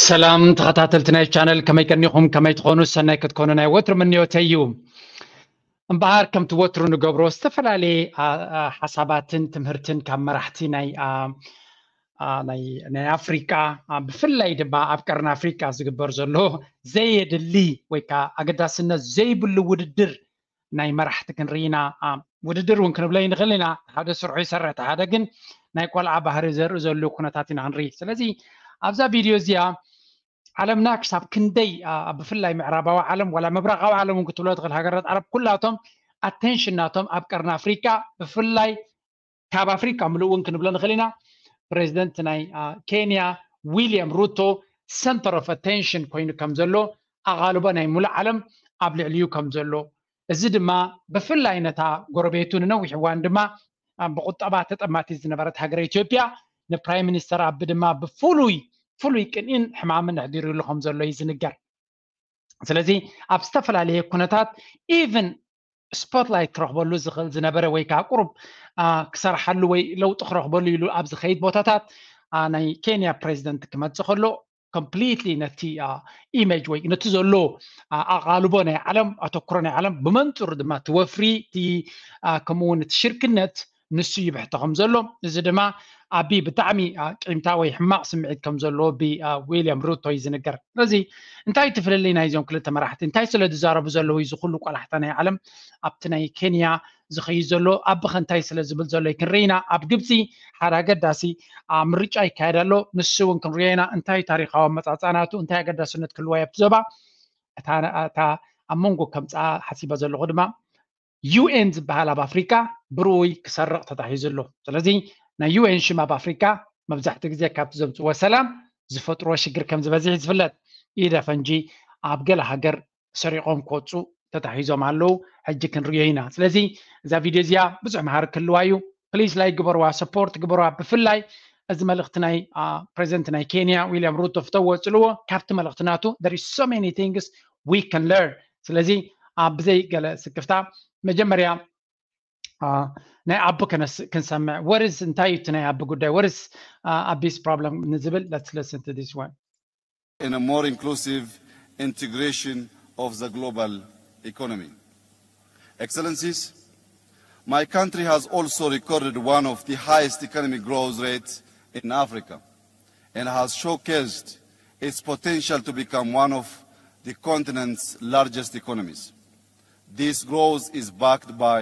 ሰላም ተኸታተልቲ ናይ ቻነል፣ ከመይ ቀኒኹም? ከመይ ትኾኑ? ሰናይ ክትኮኑ ናይ ወትሩ ምንዮተይ እዩ። እምበኣር ከምቲ ወትሩ ንገብሮ ዝተፈላለየ ሓሳባትን ትምህርትን ካብ መራሕቲ ናይ ናይ ኣፍሪቃ፣ ብፍላይ ድማ ኣብ ቀርኒ ኣፍሪቃ ዝግበር ዘሎ ዘየድሊ ወይ ከዓ ኣገዳስነት ዘይብሉ ውድድር ናይ መራሕቲ ክንርኢ ኢና። ውድድር እውን ክንብሎ ይንኽእል ኢና። ሓደ ስርሑ ይሰርሕ፣ ሓደ ግን ናይ ቆልዓ ባህሪ ዘርኢ ዘሎ ኩነታት ኢና ክንርኢ። ስለዚ ኣብዛ ቪድዮ እዚኣ ዓለምና ክሳብ ክንደይ፣ ብፍላይ ምዕራባዊ ዓለም ዋላ ምብራቃዊ ዓለም እውን ክትብሎ ትኽእል፣ ሃገራት ዓረብ ኩላቶም ኣቴንሽን ናቶም ኣብ ቀርኒ ኣፍሪቃ፣ ብፍላይ ካብ ኣፍሪቃ ምሉእ እውን ክንብሎ ንኽእል ኢና። ፕሬዚደንት ናይ ኬንያ ዊልያም ሩቶ ሰንተር ኦፍ ኣቴንሽን ኮይኑ ከም ዘሎ፣ ኣቓልቦ ናይ ሙሉእ ዓለም ኣብ ልዕሊኡ ከም ዘሎ፣ እዚ ድማ ብፍላይ ነታ ጎረቤቱ ንነዊሕ እዋን ድማ ብቁጠባ ተጠማቲ ዝነበረት ሃገረ ኢትዮጵያ ንፕራይም ሚኒስተር ኣቢ ድማ ብፍሉይ ፍሉይ ቅንኢን ሕማምን ኣሕዲሩሉ ከም ዘሎ እዩ ዝንገር። ስለዚ ኣብ ዝተፈላለየ ኩነታት ኢቭን ስፖትላይት ክረኽበሉ ዝኽእል ዝነበረ ወይ ከዓ ቁሩብ ክሰርሓሉ ወይ ለውጢ ክረኽበሉ ኢሉ ኣብ ዝኸይድ ቦታታት ናይ ኬንያ ፕሬዚደንት ክመፅእ ከሎ ኮምፕሊትሊ ነቲ ኢሜጅ ወይ ነቲ ዘሎ ኣቓልቦ ናይ ዓለም፣ ኣተኩሮ ናይ ዓለም፣ ብመንፅሩ ድማ እቲ ወፍሪ፣ እቲ ከምኡ እውን እቲ ሽርክነት ንሱ ይብሕቶ ከም ዘሎ፣ እዚ ድማ ኣቢ ብጣዕሚ ቂምታ ወይ ሕማቕ ስምዒት ከም ዘለዎ ብዊልያም ሩቶ እዩ ዝንገር። ስለዚ እንታይ እቲ ፍልልይ ናይዞም ክልተ መራሕቲ? እንታይ ስለ ዝዛረቡ ዘለዉ እዚ ኩሉ ቆላሕታ ናይ ዓለም ኣብቲ ናይ ኬንያ ዝኸይድ ዘሎ? ኣቢ ኸ እንታይ ስለ ዝብል ዘሎ ክንርኢ ኢና። ኣብ ግብፂ ሓደ ኣገዳሲ ምርጫ ይካየድ ኣሎ። ንሱ እውን ክንሪኦ ኢና። እንታይ ታሪኻዊ ኣመፃፅኣ ናቱ፣ እንታይ ኣገዳስነት ክህልዋ ኣብቲ ዞባ፣ እታ ኣብ መንጎ ከምፅኣ ሓሲበ ዘለኹ ድማ ዩ ኤን ዝበሃል ኣብ ኣፍሪካ ብርኡይ ክሰርቕ ተታሂዙ ኣሎ። ስለዚ ናይ ዩ ኤን ሽም ኣብ ኣፍሪካ መብዛሕትኡ ግዜ ካብቲ ዘምፅዎ ሰላም ዝፈጥርዎ ሽግር ከም ዝበዝሕ እዩ ዝፍለጥ። ኢደ ፈንጂ ኣብ ገለ ሃገር ሰሪቖም ክወፁ ተታሂዞም ኣለዉ። ሕጂ ክንሪኦ ኢና። ስለዚ እዛ ቪድዮ እዚኣ ብዙሕ መሃሪ ክህልዋ እዩ። ፕሊዝ ላይክ ግበርዋ፣ ሰፖርት ግበርዋ። ብፍላይ እዚ መልእኽቲ ናይ ፕሬዚደንት ናይ ኬንያ ዊልያም ሩቶ ፍተዎ፣ ፅልዎ። ካብቲ መልእኽቲ ናቱ there is so many things we can learn። ስለዚ ብዘይ ገለ ስክፍታ መጀመርያ ናይ ኣቢ ክንሰምዕ። What is፣ እንታይ እዩ እቲ ናይ ኣቢ ጉዳይ? What is ኣቢስ problem ንዝብል? Let's listen to this one. In a more inclusive integration of the global economy. Excellencies, my country has also recorded one of the highest economic growth rates in Africa and has showcased its potential to become one of the continent's largest economies. This growth is backed by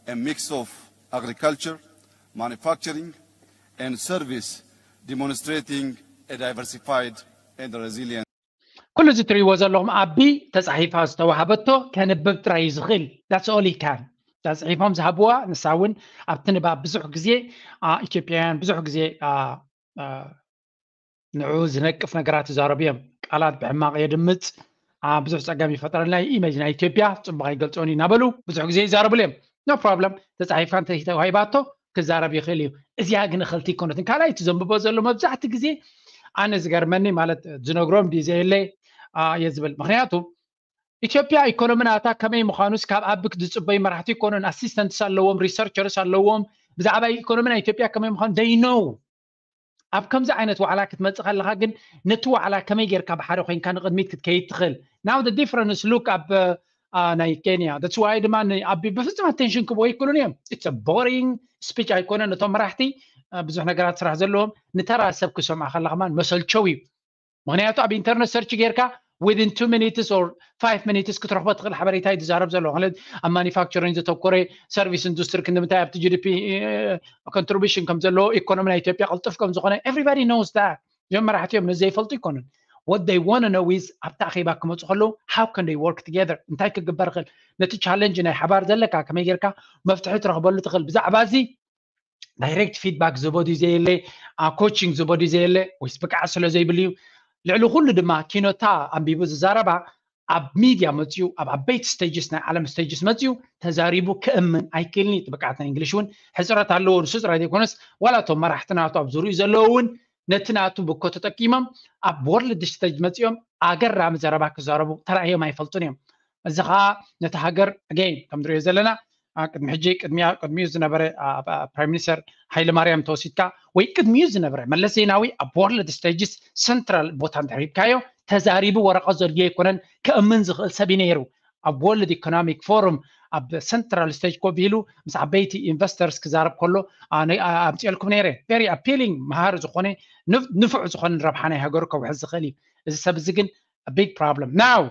a mix of agriculture, manufacturing, and service, demonstrating a diversified and resilient. ኩሉ እዚ ትሪእዎ ዘለኹም ኣቢ ተፃሒፋ ዝተዋሃበቶ ከንብብ ጥራይ እዩ ዝኽእል። That's all he can። ተፅሒፎም ዝሃብዋ ንሳ እውን ኣብቲ ንባብ ብዙሕ ግዜ ኢትዮጵያውያን ብዙሕ ግዜ ንዑ ዝነቅፍ ነገራት ይዛረቡ እዮም። ቃላት ብሕማቕ የድምፅ፣ ብዙሕ ፀገም ይፈጥረልና እዩ። ኢሜጅ ናይ ኢትዮጵያ ፅቡቕ ኣይገልፆን እዩ እናበሉ ብዙሕ ግዜ ይዛረቡሉ እዮም። No problem። ተፃሒፋ እንተተዋሂባቶ ክዛረብ ይኽእል እዩ። እዚኣ ግን እኽልቲ ኣይኮነትን። ካልኣይ እቲ ዘንብቦ ዘሎ መብዛሕቲ ግዜ ኣነ ዝገርመኒ ማለት ዝነግሮም ድዩ ዘየለ እየ ዝብል። ምክንያቱ ኢትዮጵያ ኢኮኖሚ ናታ ከመይ ምዃኑስ ካብ ኣቢ ዝፅበዩ መራሕቲ ኣይኮኑን። ኣሲስተንትስ ኣለዎም፣ ሪሰርቸርስ ኣለዎም። ብዛዕባ ኢኮኖሚ ናይ ኢትዮጵያ ከመይ ምዃኑ they know። ኣብ ከምዚ ዓይነት ዋዕላ ክትመፅእ ከለካ ግን ነቲ ዋዕላ ከመይ ጌርካ ብሓደ ኮይንካ ንቅድሚት ክትከይድ ትኽእል? Now the difference, look ኣብ ናይ ኬንያ። That's why ድማ ንኣቢ ብፍፁም ኣቴንሽን ክህብዎ ኣይክእሉን እዮም። It's a boring speech ኣይኮነን። ነቶም መራሕቲ ብዙሕ ነገራት ስራሕ ዘለዎም፣ ንተራ ሰብ ክሰምዖ ከላ ከማን መሰልቸው እዩ። ምክንያቱ ኣብ ኢንተርነት ሰርች ጌርካ within two minutes or five minutes ክትረኽቦ ትኽእል ሓበሬታ እዩ ዝዛረብ ዘሎ። ማለት ኣብ ማኒፋክቸሪንግ ዘተኮረ ሰርቪስ ኢንዱስትሪ ክንዲ ምንታይ ኣብቲ ጂ ዲ ፒ ኮንትሪቢሽን ከም ዘለዎ፣ ኢኮኖሚ ናይ ኢትዮጵያ ቅልጡፍ ከም ዝኾነ everybody knows that። እዞም መራሕቲ እዮም ነዚ ዘይፈልጡ ኣይኮኑን። What they want to know is ኣብቲ ኣኼባ ክመፁ ከለዉ how can they work together፣ እንታይ ክግበር ይኽእል፣ ነቲ ቻለንጅ ናይ ሓባር ዘለካ ከመይ ጌርካ መፍትሒ ትረኽበሉ ትኽእል። ብዛዕባ እዚ ዳይሬክት ፊድባክ ዝህቦ ድዩ ዘየለ፣ ኮቺንግ ዝህቦ ድዩ ዘየለ፣ ወይስ ብቅዓት ስለ ዘይብሉ እዩ? ልዕሊ ኩሉ ድማ ኪኖታ ኣንቢቡ ዝዛረባ ኣብ ሚድያ መፅዩ፣ ኣብ ዓበይቲ ስቴጅስ፣ ናይ ዓለም ስቴጅስ መፅዩ ተዛሪቡ ክእምን ኣይክእልን እዩ። እቲ ብቅዓት ናይ እንግሊሽ እውን ሕፅረት ኣለዎ። ንሱ ጥራይ ዘይኮነስ ዋላ እቶም መራሕቲ ናቱ ኣብ ዙርኡ ዘለዉ እውን ነቲ ናቱ ብኮ ተጠቂሞም ኣብ ወርልድ ስቴጅ መፅዮም ኣገራሚ ዘረባ ክዛረቡ ተራእዮም ኣይፈልጡን እዮም። እዚ ከዓ ነቲ ሃገር ኣገይን ከም ንሪኦ ዘለና ቅድሚ ሕጂ ቅድሚኡ ዝነበረ ፕራይም ሚኒስተር ሃይለ ማርያም ተወሲድካ ወይ ቅድሚኡ ዝነበረ መለስ ዜናዊ ኣብ ወርልድ ስቴጅስ ሰንትራል ቦታ እንተሪብካዮ ተዛሪቡ ወረቐት ዘድልዮ ኣይኮነን። ክእምን ዝኽእል ሰብ እዩ ነይሩ። ኣብ ወርልድ ኢኮኖሚክ ፎረም ኣብ ሰንትራል ስቴጅ ኮፍ ኢሉ ምስ ዓበይቲ ኢንቨስተርስ ክዛረብ ከሎ ኣምፅኦልኩም ነይረ። ቨሪ ኣፒሊንግ፣ መሃሪ ዝኾነ፣ ንፉዕ ዝኾነ፣ ረብሓ ናይ ሃገሩ ከውሕስ ዝኽእል እዩ። እዚ ሰብ እዚ ግን ቢግ ፕሮብለም ናው።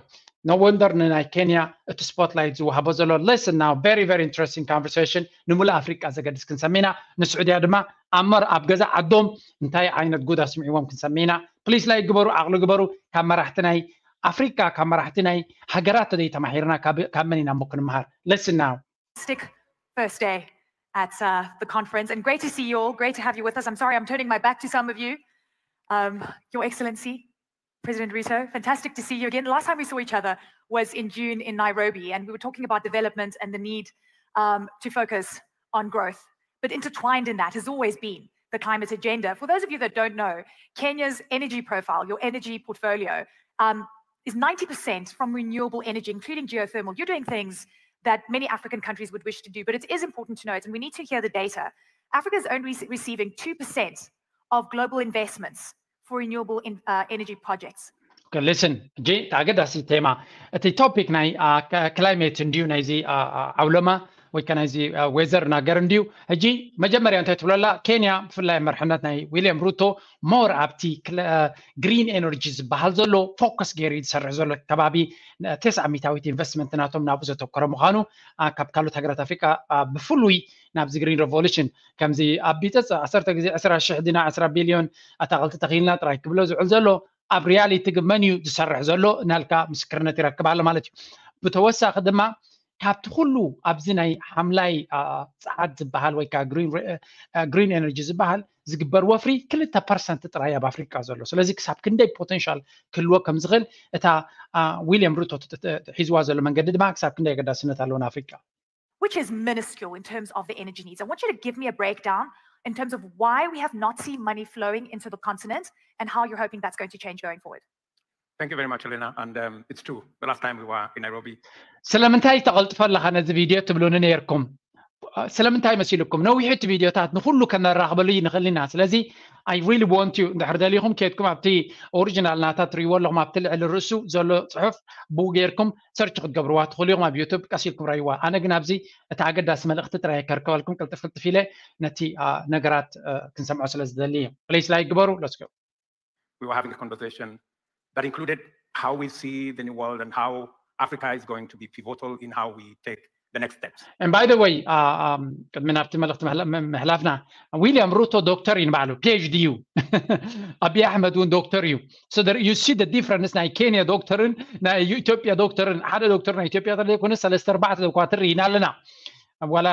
ኖ ወንደር ንናይ ኬንያ እቲ ስፖትላይት ዝወሃቦ ዘሎ። Listen now, very very interesting conversation። ንምሉእ ኣፍሪቃ ዘገድስ ክንሰሚና፣ ንስዑድያ ድማ ኣብ ገዛ ዓዶም እንታይ ዓይነት ጉድ ኣስሚዕዎም ክንሰሚና። ፕሊስ ላይክ ግበሩ፣ ዓቕሊ ግበሩ። ካብ መራሕቲ ናይ ኣፍሪቃ፣ ካብ መራሕቲ ናይ ሃገራት ተዘይተማሂርና ካብ መን ኢና እሞ ክንመሃር? Listen now. Fantastic first day at uh, the conference, and great to see you all. Great to have you with us. I'm sorry, I'm turning my back to some of you. Um, Your Excellency, President Ruto, fantastic to see you again. The last time we saw each other was in June in Nairobi, and we were talking about development and the need um, to focus on growth. But intertwined in that has always been the climate agenda. For those of you that don't know, Kenya's energy profile, your energy portfolio, um, is ninety percent from renewable energy, including geothermal. You're doing things that many African countries would wish to do, but it is important to note, and we need to hear the data. Africa is only receiving two percent of global investments for renewable in, uh, energy projects. Listen, ሕጂ እቲ ኣገዳሲ ቴማ፣ እቲ ቶፒክ ናይ ክላይሜት እንድዩ ናይዚ ዓውሎማ ወይ ከ ናይዚ ዌዘር ናገር እንድዩ። ሕጂ መጀመርያ እንታይ ትብለላ? ኬንያ ብፍላይ መርሕነት ናይ ዊልያም ሩቶ ሞር ኣብቲ ግሪን ኤነርጂ ዝበሃል ዘሎ ፎከስ ገይሩ ዝሰርሕ ዘሎ ከባቢ፣ ተስዓ ሚታዊት ኢንቨስትመንት ናቶም ናብኡ ዘተኮረ ምዃኑ፣ ካብ ካልኦት ሃገራት ኣፍሪቃ ብፍሉይ ናብዚ ግሪን ሬቮሉሽን ከምዚ ኣብ ቢጠፅ ዓሰርተ ግዜ ዕስራ ሽሕ ዲና ዕስራ ቢልዮን ኣታቕልቲ ተኺልና ጥራይ ክብሎ ዝውዕል ዘሎ፣ ኣብ ሪያሊቲ ግን መን እዩ ዝሰርሕ ዘሎ እናልካ ምስክርነት ይረክብ ኣሎ ማለት እዩ። ብተወሳኺ ድማ ካብቲ ኩሉ ኣብዚ ናይ ሓምላይ ፃዓት ዝበሃል ወይ ከዓ ግሪን ኤነርጂ ዝበሃል ዝግበር ወፍሪ ክልተ ፐርሰንት ጥራይ ኣብ ኣፍሪቃ ዘሎ። ስለዚ ክሳብ ክንደይ ፖቴንሻል ክህልዎ ከም ዝኽእል እታ ዊልያም ሩቶ ሒዝዋ ዘሎ መንገዲ ድማ ክሳብ ክንደይ ኣገዳስነት ኣለዎ ንኣፍሪቃ። Which is minuscule in terms of the energy needs. I want you to give me a breakdown in terms of why we have not seen money flowing into the continent and how you're hoping that's going to change going forward. Thank you very much, Elena. And um, it's true. The last time we were in Nairobi. ስለምንታይ ተቐልጥፎ ኣለኻ ነዚ ቪድዮ ትብሉኒ ነይርኩም። ስለምንታይ መሲልኩም? ነዊሑ እቲ ቪድዮታት ንኩሉ ከነራኽበሉ ንኽእል ኢና። ስለዚ I really want you፣ እንድሕር ደሊኹም ከድኩም ኣብቲ ኦሪጂናል ናታ ትርእይዎ ኣለኹም፣ ኣብቲ ልዕሊ ርእሱ ዘሎ ፅሑፍ ብኡ ገይርኩም ሰርች ክትገብርዋ ትኽእሉ ኢኹም። ኣብ ዩቱብ ቀስ ኢልኩም ረይዋ። ኣነ ግን ኣብዚ እቲ ኣገዳሲ መልእኽቲ ጥራይ ከርከበልኩም ቅልጥፍ ቅልጥፍ ኢለ ነቲ ነገራት ክንሰምዖ ስለ ዝደሊ እዩ። ፕሊስ ላይክ ግበሩ። Let's go. We were having a conversation that included how we see the new world and how Africa is going to be pivotal in how we take the next steps. And by the way, ቅድሚ ናብቲ መልእኽቲ ምሕላፍና፣ ዊልያም ሩቶ ዶክተር እዩ ንባዕሉ፣ ፒኤችዲ እዩ። ኣቢይ ኣሕመድ እውን ዶክተር እዩ። So there, you see the difference ናይ ኬንያ ዶክተርን ናይ ኢትዮጵያ ዶክተርን። ሓደ ዶክተር ናይ ኢትዮጵያ ተለይኮነ ሰለስተ ኣርባዕተ ዶኳትር ኢና ኣለና። ዋላ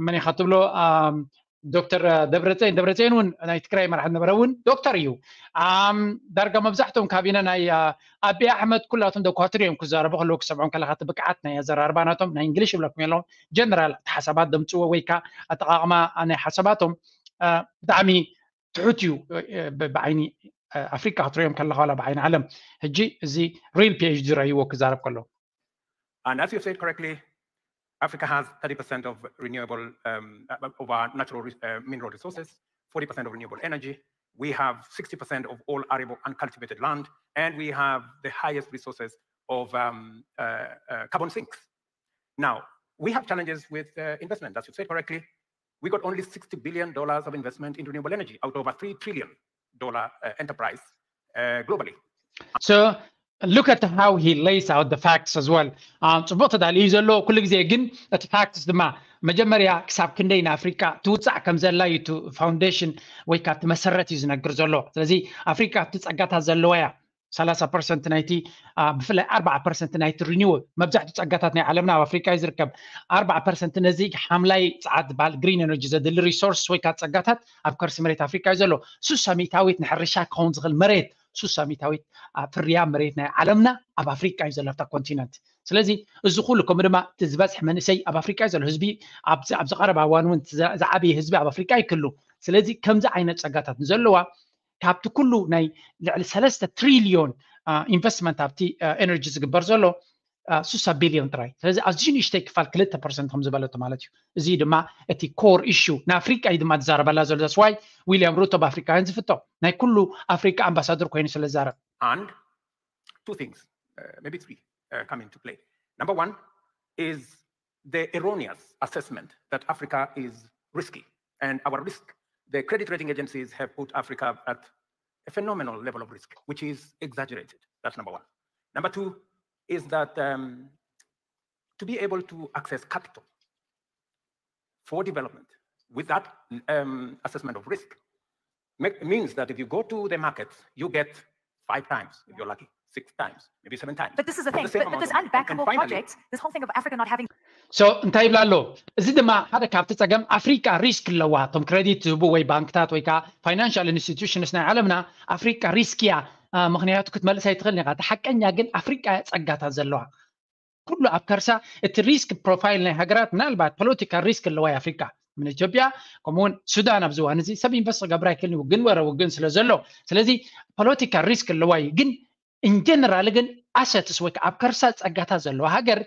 መን ኢኻ ትብሎ፣ ዶክተር ደብረፅዮን፣ ደብረፅዮን እውን ናይ ትግራይ መራሕ ነበረ እውን ዶክተር እዩ። ዳርጋ መብዛሕትኦም ካቢነ ናይ ኣቢይ ኣሕመድ ኩላቶም ዶኳትር እዮም ክዛረቡ ከለዉ ክሰምዖም ከለካ እቲ ብቅዓት ናይ ኣዘራርባ ናቶም ናይ እንግሊሽ ይብለኩም የለዎም ጀነራል ሓሳባት ደምፅዎ ወይ ከዓ ኣጠቃቅማ ናይ ሓሳባቶም ብጣዕሚ ትሑት እዩ። ብዓይኒ ኣፍሪቃ ክትሪኦም ከለካ ዋላ ብዓይኒ ዓለም ሕጂ እዚ ሪል ፒኤችዲ ረእይዎ ክዛረብ ከሎ And as you said correctly, Africa has thirty percent of renewable, um, of our natural uh, mineral resources, forty percent of renewable energy. We have sixty percent of all arable uncultivated land, and we have the highest resources of um, uh, uh, carbon sinks. Now, we have challenges with uh, investment, as you said correctly. We got only sixty billion dollars of investment in renewable energy out of a three trillion dollar uh, enterprise uh, globally. So look at how he lays out the facts as well. ጽቡቕ ተዳልዩ ዘሎ ኩሉ ግዜ ግን እቲ ፋክትስ ድማ መጀመርያ ክሳብ ክንደይ ንኣፍሪቃ ትውፃዕ ከም ዘላ እዩ እቲ ፋውንዴሽን ወይ ካብ እቲ መሰረት እዩ ዝነግር ዘሎ። ስለዚ ኣፍሪቃ እቲ ፀጋታት ዘለዋ እያ። ሰላሳ ፐርሰንት ናይቲ ብፍላይ ኣርባዓ ፐርሰንት ናይቲ ሪኒወል መብዛሕትኡ ፀጋታት ናይ ዓለምና ኣብ ኣፍሪቃ እዩ ዝርከብ። ኣርባዓ ፐርሰንት ነዚ ሓምላይ ፀዓት ዝበሃል ግሪን ኤነርጂ ዘድሊ ሪሶርስ ወይ ከዓ ፀጋታት ኣብ ከርሲ መሬት ኣፍሪቃ እዩ ዘሎ። ሱሳ ሚታዊት ንሕርሻ ክኸውን ዝኽእል መሬት ሱሳ ሚታዊት ፍርያ መሬት ናይ ዓለምና ኣብ ኣፍሪቃ እዩ ዘሎ ኣብታ ኮንቲነንት። ስለዚ እዚ ኩሉ ከምኡ ድማ እቲ ዝበዝሕ መንእሰይ ኣብ ኣፍሪቃ እዩ ዘሎ። ህዝቢ ኣብዚ ቀረባ እዋን እውን ዝዓበየ ህዝቢ ኣብ ኣፍሪቃ ይክሉ። ስለዚ ከምዚ ዓይነት ፀጋታት ንዘለዋ ካብቲ ኩሉ ናይ ልዕሊ ሰለስተ ትሪልዮን ኢንቨስትመንት ኣብቲ ኤነርጂ ዝግበር ዘሎ ስሳ ቢልዮን ጥራይ። ስለዚ ኣዝዩ ንእሽተይ ክፋል ክልተ ፐርሰንት ከም ዝበለቶ ማለት እዩ። እዚ ድማ እቲ ኮር ኢሹ ንኣፍሪቃ እዩ ድማ ዝዛረበላ ዘሎ። ስዋይ ዊልያም ሩቶ ብኣፍሪቃውያን ዝፍቶ ናይ ኩሉ ኣፍሪቃ ኣምባሳደር ኮይኑ ስለ ዝዛረብ። And two things, uh, maybe three, uh, come into play. Number one is the erroneous assessment that Africa is risky. And our risk, the credit rating agencies have put Africa at a phenomenal level of risk, which is exaggerated. That's number one. Number two is that um, to be able to access capital for development with that um, assessment of risk make, means that if you go to the markets, you get five times if you're lucky, six times, maybe seven times. But this is the thing. But, but this unbankable project, this whole thing of Africa not having. So እንታይ ይብላ ኣሎ? እዚ ድማ ሓደ ካብቲ ጸገም ኣፍሪቃ ሪስክ ኣለዋ። እቶም ክሬዲት ዝህቡ ወይ ባንክታት ወይ ከዓ ፋይናንሻል ኢንስቲትዩሽንስ ናይ ዓለምና ኣፍሪቃ ሪስክ እያ፣ ምክንያቱ ክትመልስ ኣይትኽእል ኢኻ። እቲ ሓቀኛ ግን ኣፍሪቃ ጸጋታት ዘለዋ ኩሉ ኣብ ከርሳ እቲ ሪስክ ፕሮፋይል ናይ ሃገራት ምናልባት ፖለቲካል ሪስክ ኣለዋ ኣፍሪቃ ምን ኢትዮጵያ ከምኡውን ሱዳን ኣብዚ እዋን እዚ ሰብ ኢንቨስት ክገብር ኣይክእልን ውግን ወረ ውግን ስለ ዘሎ። ስለዚ ፖለቲካል ሪስክ ኣለዋ እዩ። ግን ኢንጀነራል ግን ኣሰትስ ወይ ኣብ ከርሳ ጸጋታት ዘለዋ ሃገር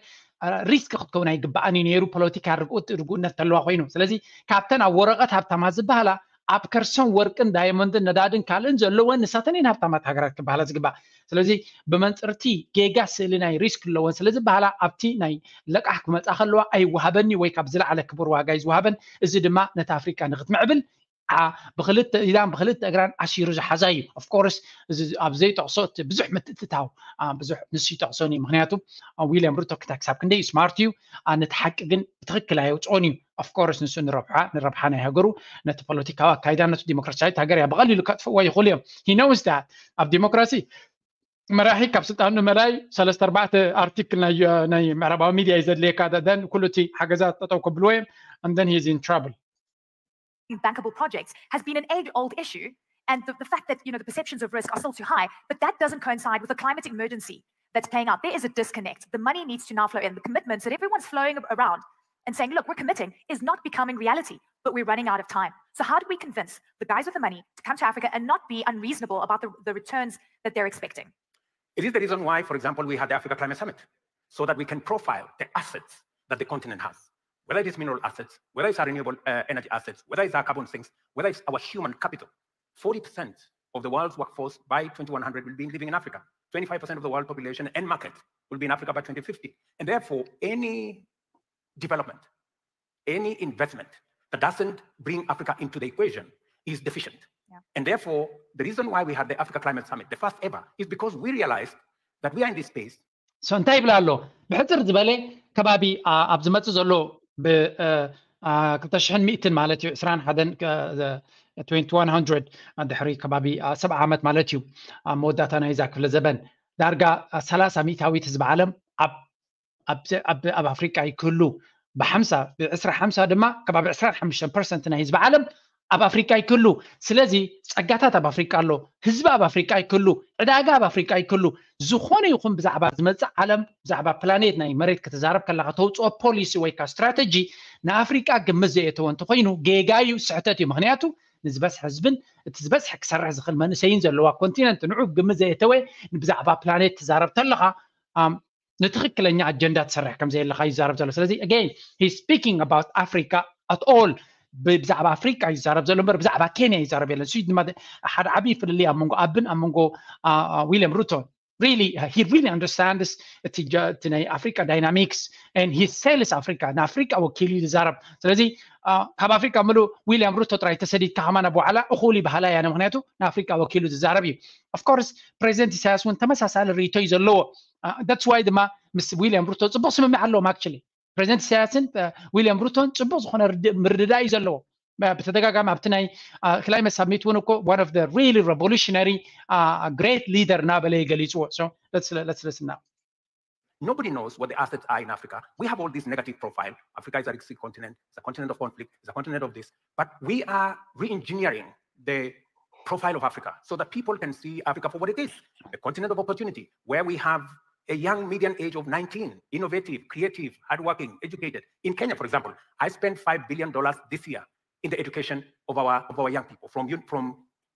ሪስክ ክትከውን ኣይግባኣን እዩ ነይሩ። ፖለቲካ ርግኡት ርጉእነት ተለዋ ኮይኑ ስለዚ ካብተን ኣብ ወረቐት ሃብታማ ዝበሃላ ኣብ ከርሰን ወርቅን ዳይመንድን ነዳድን ካልእን ዘለወን ንሳተን እየን ሃብታማት ሃገራት ክበሃላ ዝግባእ። ስለዚ ብመንፅርቲ ጌጋ ስእሊ ናይ ሪስክ ኣለወን ስለ ዝበሃላ ኣብቲ ናይ ለቃሕ ክመፃ ከለዋ ኣይወሃበኒ ወይ ካብ ዝለዓለ ክቡር ዋጋ እዩ ዝወሃበን። እዚ ድማ ነቲ ኣፍሪቃ ንክትምዕብል ብክልተ ኢዳን ብክልተ እግራን ኣሲሩ ዝሓዛ እዩ። ኦፍኮርስ እዚ ኣብ ዘይጠቕሶ እቲ ብዙሕ ምትእትታው ብዙሕ ንሱ ይጠቕሶን እዩ። ምክንያቱ ዊልያም ሩቶ ክሳብ ክንደይ ስማርት እዩ፣ ነቲ ሓቂ ግን ብትክክል ኣየውፅኦን እዩ። ኦፍኮርስ ንሱ ንረብሓ ንረብሓ ናይ ሃገሩ ነቲ ፖለቲካዊ ኣካይዳ ነቲ ዲሞክራሲያዊት ሃገር እያ ብቐሊሉ ከጥፍእዎ ይኽእሉ እዮም። ሂነውስታት ኣብ ዲሞክራሲ መራሒ ካብ ስልጣኑ ምእላይ ሰለስተ ኣርባዕተ ኣርቲክል ናይ ምዕራባዊ ሚድያ እዩ ዘድልየካ። ደን ኩሉ እቲ ሓገዛት ጠጠው ከብልዎ እዮም። And then he is in trouble. Bankable projects has been an age-old issue, and the, the fact that you know the perceptions of risk are still too high, but that doesn't coincide with the climate emergency that's playing out. There is a disconnect. The money needs to now flow in. The commitments that everyone's flowing around and saying, look, we're committing, is not becoming reality, but we're running out of time. So how do we convince the guys with the money to come to Africa and not be unreasonable about the, the returns that they're expecting? It is the reason why, for example, we had the Africa Climate Summit, so that we can profile the assets that the continent has, whether it is mineral assets, whether it's our renewable uh, energy assets, whether it's our carbon sinks, whether it's our human capital. Forty percent of the world's workforce by twenty-one hundred will be living in Africa. Twenty-five percent of the world population and market will be in Africa by twenty fifty. And therefore, any development, any investment that doesn't bring Africa into the equation is deficient. Yeah. And therefore, the reason why we had the Africa Climate Summit, the first ever, is because we realized that we are in this space. So እንታይ ይብላ ኣሎ? ብሕፅር ዝበለ ከባቢ ኣብ ዝመፅእ ዘሎ ብ ክልተ ሽሕን ሚእትን ማለት እዩ፣ ዕስራን ሓደን፣ twenty-one hundred፣ ድሕሪ ከባቢ ሰብዓ ዓመት ማለት እዩ፣ ኣብ መወዳእታ ናይዛ ክፍለ ዘበን ዳርጋ ሰላሳ ሚእታዊት ህዝቢ ዓለም ኣብ ኣፍሪቃ ይክህሉ፣ ብሓምሳ ብዕስራ ሓምሳ ድማ ከባቢ ዕስራን ሓሙሽተን ፐርሰንት ናይ ህዝቢ ዓለም ኣብ ኣፍሪቃ ይክህሉ። ስለዚ ጸጋታት ኣብ ኣፍሪቃ ኣሎ፣ ህዝቢ ኣብ ኣፍሪቃ ይክህሉ፣ ዕዳጋ ኣብ ኣፍሪቃ ይክህሉ። ዝኾነ ይኹን ብዛዕባ ዝመጽእ ዓለም፣ ብዛዕባ ፕላኔት ናይ መሬት ክትዛረብ ከለኻ ተውፅኦ ፖሊሲ ወይ ከዓ ስትራተጂ ንኣፍሪቃ ግምት ዘየተወ እንተኮይኑ ጌጋ እዩ፣ ስሕተት እዩ። ምክንያቱ ንዝበዝሐ ህዝብን እቲ ዝበዝሐ ክሰርሕ ዝኽእል መንእሰይን ዘለዋ ኮንቲነንት ንዑ ግምት ዘየተወ ብዛዕባ ፕላኔት ትዛረብ ተለኻ ንትኽክለኛ ኣጀንዳ ትሰርሕ ከም ዘየለካ ይዛረብ ዘሎ። ስለዚ again he's speaking about Africa at all። ብዛዕባ ኣፍሪቃ ይዛረብ ዘሎ እምበር ብዛዕባ ኬንያ ይዛረብ የለን። እሱ ድማ ሓደ ዓብዪ ፍልልይ ኣብ መንጎ ኣብን ኣብ መንጎ ዊልያም ሩቶን። Really he really understands እቲ ናይ ኣፍሪቃ ዳይናሚክስ and he sells ኣፍሪካ ንኣፍሪቃ ወኪሉ እዩ ዝዛረብ። ስለዚ ካብ ኣፍሪቃ ምሉእ ዊልያም ሩቶ ጥራይ ተሰዲድካ ከማን ኣብ ዋዕላ እኹል ይበሃላ እያ፣ ምክንያቱ ንኣፍሪቃ ወኪሉ ዝዛረብ እዩ። Of course ፕሬዚደንት ኢሳያስ እውን ተመሳሳሊ ርእይቶ እዩ ዘለዎ። That's why ድማ ምስ ዊልያም ሩቶ ፅቡቅ ስምምዕ ኣለዎም። Actually ፕሬዚደንት ኢሳያስን ዊልያም ሩቶን ፅቡቅ ዝኮነ ምርድዳእ እዩ ዘለዎ። ብተደጋጋሚ ኣብቲ ናይ ክላይመት ሳሚት እውን እኮ one of the really revolutionary great leader እናበለ ይገሊፅዎ። So let's listen now. Nobody knows what the assets are in Africa. We have all this negative profile. Africa is a risky continent. It's a continent of conflict. It's a continent of this. But we are re-engineering the profile of Africa so that people can see Africa for what it is, a continent of opportunity where we have a young median age of nineteen, innovative, creative, hardworking, educated. In Kenya, for example, I spent five billion dollars this year in the education of our, of our young people from, from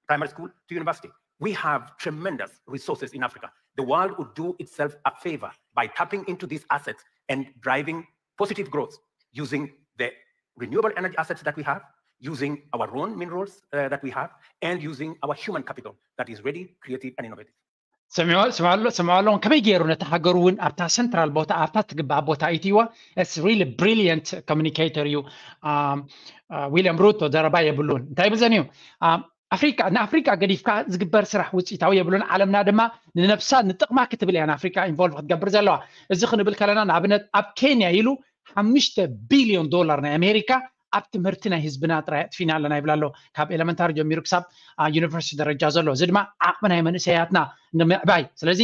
primary school to university. We have tremendous resources in Africa. the world would do itself a favor by tapping into these assets and driving positive growth using the renewable energy assets that we have, using our own minerals uh, that we have, and using our human capital that is ready, creative, and innovative. ስምዑ ኣለዎም። ከመይ ገይሩ ነቲ ሃገሩ እውን ኣብታ ሰንትራል ቦታ ኣብታ ትግባእ ቦታ ኢትይዋ ስ ሪሊ ብሪሊየንት ኮሚኒኬተር እዩ። ዊልያም ሩቶ ዘረባ የብሉን። እንታይ ብዘን እዩ ኣፍሪካ ንኣፍሪካ ገዲፍካ ዝግበር ስራሕ ውፅኢታዊ የብሉን። ዓለምና ድማ ንነብሳ ንጥቕማ ክትብል እያ ንኣፍሪካ ኢንቮልቭ ክትገብር ዘለዋ። እዚ ክንብል ከለና ንኣብነት ኣብ ኬንያ ኢሉ ሓሙሽተ ቢልዮን ዶላር ናይ ኣሜሪካ ኣብ ትምህርቲ ናይ ህዝብና ጥራይ ኣጥፊና ኣለና ይብል ኣሎ። ካብ ኤለመንታሪ ጀሚሩ ክሳብ ዩኒቨርሲቲ ደረጃ ዘሎ፣ እዚ ድማ ዓቕሚ ናይ መንእሰያትና ንምዕባይ። ስለዚ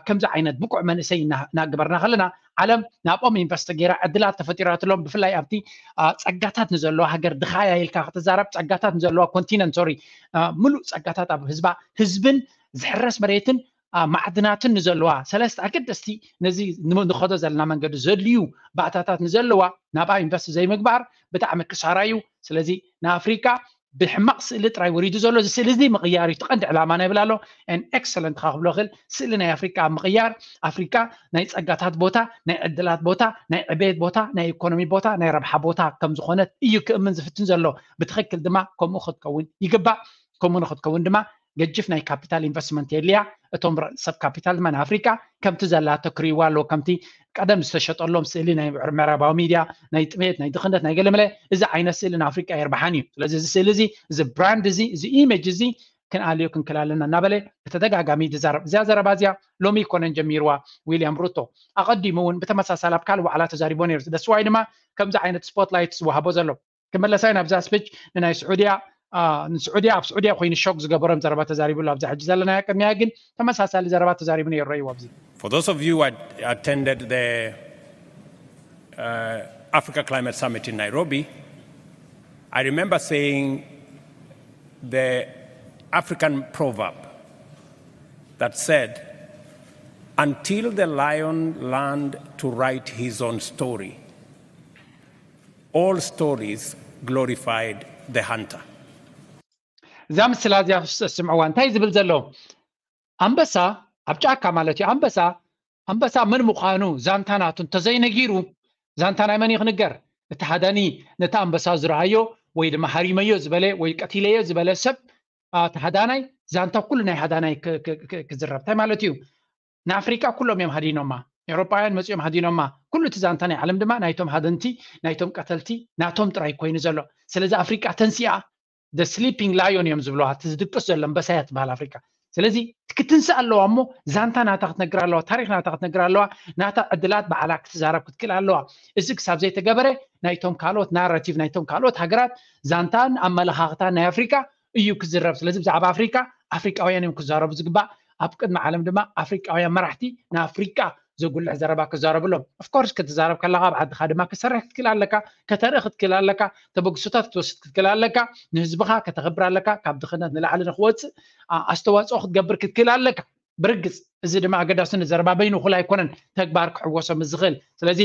ከምዚ ዓይነት ብቁዕ መንእሰይ እናገበርና ከለና ዓለም ናብኦም ኢንቨስት ገይራ ዕድላት ተፈጢራትሎም። ብፍላይ ኣብቲ ጸጋታት ንዘለዋ ሃገር፣ ድኻያ ኢልካ ክትዛረብ፣ ጸጋታት ንዘለዋ ኮንቲነንት ሶሪ፣ ምሉእ ጸጋታት ኣብ ህዝባ፣ ህዝብን ዝሕረስ መሬትን ማዕድናትን ንዘለዋ ሰለስተ ኣገደስቲ ነዚ ንኸዶ ዘለና መንገዲ ዘድልዩ ባእታታት ንዘለዋ ናብኣ ኢንቨስት ዘይምግባር ብጣዕሚ ክሳራ እዩ። ስለዚ ንኣፍሪካ ብሕማቕ ስእሊ ጥራይ ወሪዱ ዘሎ እዚ ስእሊ እዚ ምቕያር እዩ ቀንዲ ዕላማ ናይ ብላ ኣሎ። ኤክሰለንት ካ ክብሎ ክእል ስእሊ ናይ ኣፍሪካ ኣብ ምቕያር ኣፍሪካ ናይ ፀጋታት ቦታ፣ ናይ ዕድላት ቦታ፣ ናይ ዕቤት ቦታ፣ ናይ ኢኮኖሚ ቦታ፣ ናይ ረብሓ ቦታ ከም ዝኾነት እዩ ክእምን ዝፍትን ዘሎ። ብትኽክል ድማ ከምኡ ክትከውን ይግባእ። ከምኡ ንክትከውን ድማ ገጅፍ ናይ ካፒታል ኢንቨስትመንት የድልያ። እቶም ሰብ ካፒታል ድማ ንኣፍሪካ ከምቲ ዘላቶ ክርእይዋ ኣለዎ። ከምቲ ቀደም ዝተሸጠሎም ስእሊ ናይ ምዕራባዊ ሚድያ ናይ ጥሜት ናይ ድኽነት ናይ ገለመለ እዚ ዓይነት ስእሊ ንኣፍሪካ የርብሓን እዩ። ስለዚ እዚ ስእሊ እዚ እዚ ብራንድ እዚ እዚ ኢሜጅ እዚ ክንኣልዮ ክንክል ኣለና እናበለ ብተደጋጋሚ ዝዛረብ እዚኣ ዘረባ እዚኣ ሎሚ ይኮነን ጀሚርዋ። ዊልያም ሩቶ ኣቐዲሙ እውን ብተመሳሳሊ ኣብ ካልእ ዋዕላ ተዛሪቦ ነይሩ። ደስዋይ ድማ ከምዚ ዓይነት ስፖትላይት ዝወሃቦ ዘሎ ክመለሳይ ናብዛ ስፒች ንናይ ስዑድያ ንስዑድያ ኣብ ስዑድያ ኮይኑ ሾክ ዝገበሮም ዘረባ ተዛሪብሉ ኣብዛ ሕጂ ዘለናያ ቅድሚያ ግን ተመሳሳሊ ዘረባ ተዛሪቡ ነይሩ ረእይዎ ኣብዚ For those of you who had attended the uh, Africa Climate Summit in Nairobi, I remember saying the African proverb that said, "Until the lion learned to write his own story, all stories glorified the hunter." እዛ ምስላ እዚኣ ስምዕዋ እንታይ ዝብል ዘሎ ኣንበሳ ኣብ ጫካ ማለት እዩ። ኣንበሳ ኣንበሳ መን ምዃኑ ዛንታ ናቱ እንተዘይነጊሩ ዛንታ ናይ መን እዩ ክንገር? እቲ ሃዳኒ ነቲ ኣንበሳ ዝረኣዮ ወይ ድማ ሃሪመዮ ዝበለ ወይ ቀቲለዮ ዝበለ ሰብ እቲ ሃዳናይ ዛንታ ኩሉ ናይ ሃዳናይ ክዝረብ እንታይ ማለት እዩ? ንኣፍሪቃ ኩሎም እዮም ሃዲኖማ። ኤውሮጳውያን መፂኦም ሃዲኖማ። ኩሉ እቲ ዛንታ ናይ ዓለም ድማ ናይቶም ሃደንቲ ናይቶም ቀተልቲ ናቶም ጥራይ ኮይኑ ዘሎ። ስለዚ ኣፍሪቃ ተንሲኣ the sleeping lion እዮም ዝብለዋ። እቲ ዝድቅስ ዘሎ ኣንበሳ እያ ትበሃል ኣፍሪቃ። ስለዚ ክትንስእ ኣለዋ እሞ ዛንታ ናታ ክትነግር ኣለዋ፣ ታሪክ ናታ ክትነግር ኣለዋ፣ ናታ ዕድላት ባዕላ ክትዛረብ ክትክእል ኣለዋ። እዚ ክሳብ ዘይተገበረ ናይቶም ካልኦት ናራቲቭ ናይቶም ካልኦት ሃገራት ዛንታን ኣመለኻኽታን ናይ ኣፍሪቃ እዩ ክዝረብ። ስለዚ ብዛዕባ ኣፍሪቃ ኣፍሪቃውያን እዮም ክዛረቡ ዝግባእ። ኣብ ቅድሚ ዓለም ድማ ኣፍሪቃውያን መራሕቲ ንኣፍሪቃ ዘጉልሕ ዘረባ ክዛረቡ ኣለዎም። ኦፍኮርስ ክትዛረብ ከለካ ኣብ ዓድካ ድማ ክትሰርሕ ክትክእል ኣለካ፣ ከተርኢ ክትክእል ኣለካ፣ ተበግሶታት ክትወስድ ክትክእል ኣለካ፣ ንህዝብካ ከተኽብር ኣለካ፣ ካብ ድኽነት ንላዕሊ ንክወፅእ ኣስተዋፅኦ ክትገብር ክትክእል ኣለካ። ብርግፅ እዚ ድማ ኣገዳሲ ንዘረባ በይኑ እኹል ኣይኮነን ተግባር ክሕወሶ ምስ ዝኽእል። ስለዚ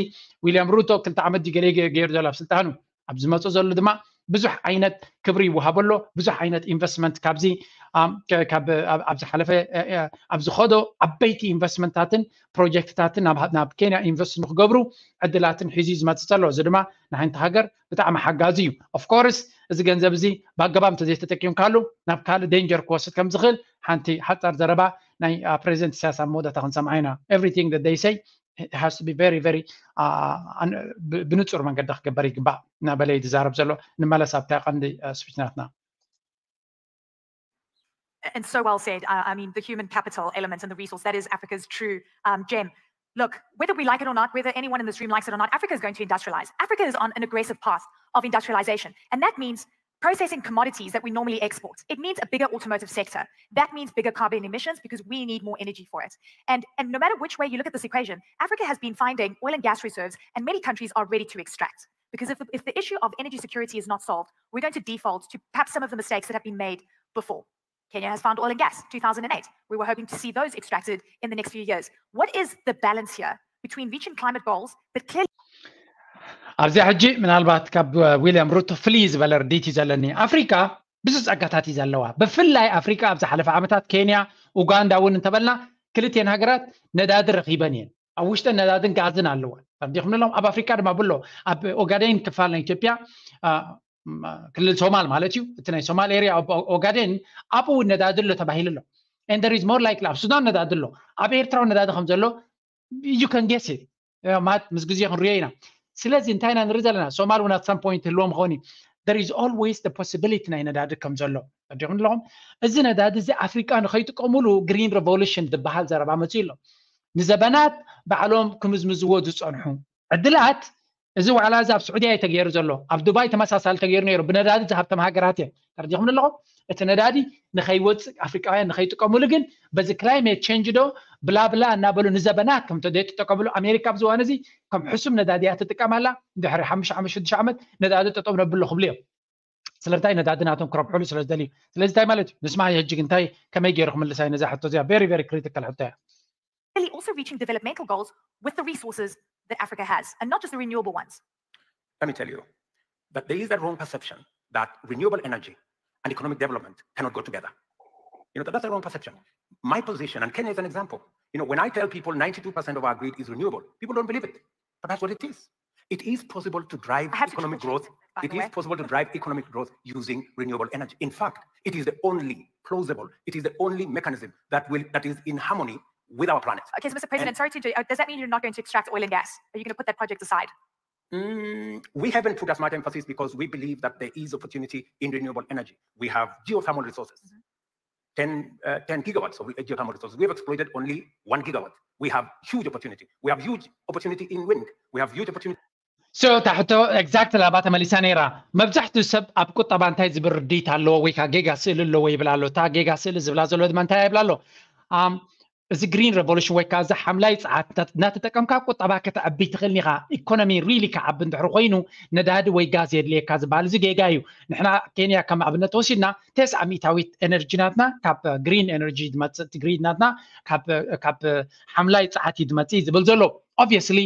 ዊልያም ሩቶ ክልተ ዓመት ድዩ ገለ ገይሩ ዘሎ ኣብ ስልጣኑ ኣብ ዝመፁ ዘሎ ድማ ብዙሕ ዓይነት ክብሪ ይወሃቦ ኣሎ። ብዙሕ ዓይነት ኢንቨስትመንት ካብዚ ኣብ ዝሓለፈ ኣብ ዝኸዶ ዓበይቲ ኢንቨስትመንታትን ፕሮጀክትታትን ናብ ኬንያ ኢንቨስት ንክገብሩ ዕድላትን ሒዙ ዝመፅእ ዘሎ እዚ ድማ ንሓንቲ ሃገር ብጣዕሚ ሓጋዚ እዩ። ኦፍኮርስ እዚ ገንዘብ እዚ ብኣገባብ እንተዘይተጠቂምካሉ ናብ ካልእ ዴንጀር ክወስድ ከም ዝኽእል ሓንቲ ሓፃር ዘረባ ናይ ፕሬዚደንት ኢሳያስ ኣብ መወዳእታ ክንሰምዓ ኢና። Everything that they say has to be very very ብንፁር መንገዲ ክግበር ይግባእ እናበለ እዩ ዝዛረብ ዘሎ። ንመለስ ኣብታ ቀንዲ ስፒች ናትና። And so well said. Uh, I mean, the human capital element and the resource, that is Africa's true um, gem. Look, whether we like it or not, whether anyone in this room likes it or not, Africa is going to industrialize. Africa is on an aggressive path of industrialization. And that means processing commodities that we normally export. It means a bigger automotive sector. That means bigger carbon emissions because we need more energy for it. And, and no matter which way you look at this equation, Africa has been finding oil and gas reserves, and many countries are ready to extract. Because if the, if the issue of energy security is not solved, we're going to default to perhaps some of the mistakes that have been made before. Kenya has found oil and gas, two thousand eight. We were hoping to see those extracted in the next few years. What is the balance here between reaching climate goals, but clearly ኣብዚ ሕጂ ምናልባት ካብ ዊልያም ሩቶ ፍልይ ዝበለ ርድኢት እዩ ዘለኒ። ኣፍሪካ ብዙሕ ጸጋታት እዩ ዘለዋ። ብፍላይ ኣፍሪካ ኣብ ዝሓለፈ ዓመታት ኬንያ፣ ኡጋንዳ እውን እንተበልና ክልቴን ሃገራት ነዳዲ ረኺበን እየን። ኣብ ውሽጠን ነዳድን ጋዝን ኣለወን። ተረዲኹም ኣለኹም? ኣብ ኣፍሪካ ድማ ብሎ ኣብ ኦጋዴን ክፋል ናይ ኢትዮጵያ ክልል ሶማል ማለት እዩ። እቲ ናይ ሶማል ኤርያ ኦጋዴን ኣብኡ እውን ነዳዲ ኣሎ ተባሂሉ ኣሎ። And there is more likely ኣብ ሱዳን ነዳዲ ኣሎ፣ ኣብ ኤርትራ እውን ነዳዲ ከም ዘሎ you can guess it። ማለት ምስ ግዜ ክንሪኦ ኢና። ስለዚ እንታይ ኢና ንርኢ ዘለና? ሶማል እውን at some point ህልዎም ኾኒ there is always the possibility ናይ ነዳዲ ከም ዘሎ ተረዲኹም ኣለኹም? እዚ ነዳዲ እዚ ኣፍሪቃ ንኸይጥቀሙሉ green revolution ዝበሃል ዘረባ መፅኡ ኣሎ። ንዘበናት ባዕሎም ክምዝምዝዎ ዝፀንሑ ዕድላት፣ እዚ ዋዕላ እዚ ኣብ ስዑድያ እዩ ተገይሩ ዘሎ፣ ኣብ ዱባይ ተመሳሳሊ ተገይሩ ነይሩ። ብነዳዲ ዝሃብተም ሃገራት እየን። ተረዲኹም ኣለኹም? እቲ ነዳዲ ንኸይወፅእ ኣፍሪቃውያን ንኸይጥቀሙሉ ግን በዚ climate change ዶ ብላብላ እናበሉ ንዘበናት ከም ዘይተጠቀሙሉ ኣሜሪካ ኣብዚ እዋን እዚ ከም ሕሱም ነዳዲ እያ ትጥቀም ኣላ። ድሕሪ ሓሙሽተ ዓመት ሽዱሽተ ዓመት ነዳዲ ጠጠው ነብሎ ክብሉ እዮም። ስለምንታይ? ነዳዲ ናቶም ክረብሕሉ ስለ ዝደልዩ። ስለዚ እንታይ ማለት እዩ? ንስማ ሕጂ እንታይ ከመይ ገይሩ ክምልሳ እዩ ነዛ ሕቶ እዚኣ? Very very critical ሕቶ እያ። Really also reaching developmental goals with the resources that Africa has and not just the renewable ones. Let me tell you that there is a wrong perception that renewable energy and economic development cannot go together. You know, that's a wrong perception. My position, and Kenya is an example. You know, when I tell people ninety-two percent of our grid is renewable, people don't believe it. But that's what it is. It is possible to drive economic growth. It is possible to drive economic growth using renewable energy. In fact, it is the only plausible, it is the only mechanism that will that is in harmony with our planet. Okay, so Mister President, and, sorry to interrupt. Uh, does that mean you're not going to extract oil and gas? Are you going to put that project aside? Mm, we haven't put as much emphasis because we believe that there is opportunity in renewable energy. We have geothermal resources, mm-hmm. ten, uh, ten gigawatts of geothermal resources. We have exploited only one gigawatt. We have huge opportunity. We have huge opportunity in wind. We have huge opportunity. So እታ ሕቶ exactly ኣብኣ ተመሊሳ ነይራ። መብዛሕትኡ ሰብ ኣብ ቁጠባ እንታይ ዝብል ርድኢት ኣለዎ ወይ ከዓ ጌጋ ስእሊ ኣለዎ ይብል ኣሎ። እታ ጌጋ ስእሊ ዝብላ ዘሎ ድማ እንታይ ይብል ኣሎ? እዚ green revolution ወይ ከዓ እዚ ሓምላይ ፀዓት እናተጠቀምካ ቁጠባ ከተዕቢ ትኽእል ኢኻ። ኢኮኖሚ really ክዓቢ እንድሕር ኮይኑ ነዳዲ ወይ ጋዝ የድልየካ ዝበሃል እዚ ጌጋ እዩ። ንሕና ኬንያ ከም ኣብነት ወሲድና ተስዓ ሚእታዊት ኤነርጂ ናትና ካብ green energy ዝመፅእ፣ እቲ grid ናትና ካብ ሓምላይ ፀዓት እዩ ዝመፅእ ዝብል ዘሎ። Obviously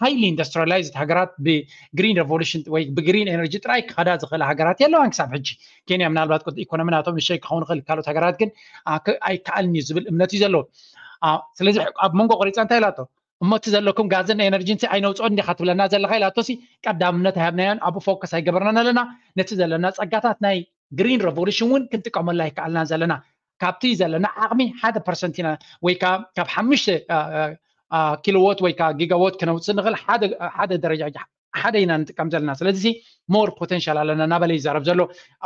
highly industrialized ሃገራት ብ green revolution ወይ ብ green energy ጥራይ ክኸዳ ዝኽእላ ሃገራት የለዋን ክሳብ ሕጂ። ኬንያ ምናልባት ኢኮኖሚ ናቶም ንሸይ ክኸውን ይኽእል፣ ካልኦት ሃገራት ግን ኣይከኣልን እዩ ዝብል እምነት እዩ ዘለዎ። ስለዚ ኣብ መንጎ ቆሪፃ እንታይ ኢላቶ? እሞ እቲ ዘለኩም ጋዝን ኤነርጂን ኣይነውፅኦ እንዲኻ ትብለና ዘለኻ ኢላቶሲ ቀዳምነት ኣይሃብናዮን፣ ኣብኡ ፎከስ ኣይገበርናን ኣለና። ነቲ ዘለና ፀጋታት ናይ green revolution እውን ክንጥቀመሉ ኣይከኣልናን ዘለና። ካብቲ ዘለና ዓቕሚ ሓደ ፐርሰንት ኢና ወይ ከዓ ካብ ሓሙሽተ ኪሎዎት ወይ ከዓ ጊጋዎት ክነውፅእ ንኽእል ሓደ ደረጃ ሓደ ኢና ንጥቀም ዘለና። ስለዚ more potential ኣለና እናበለ ይዛረብ ዘሎ።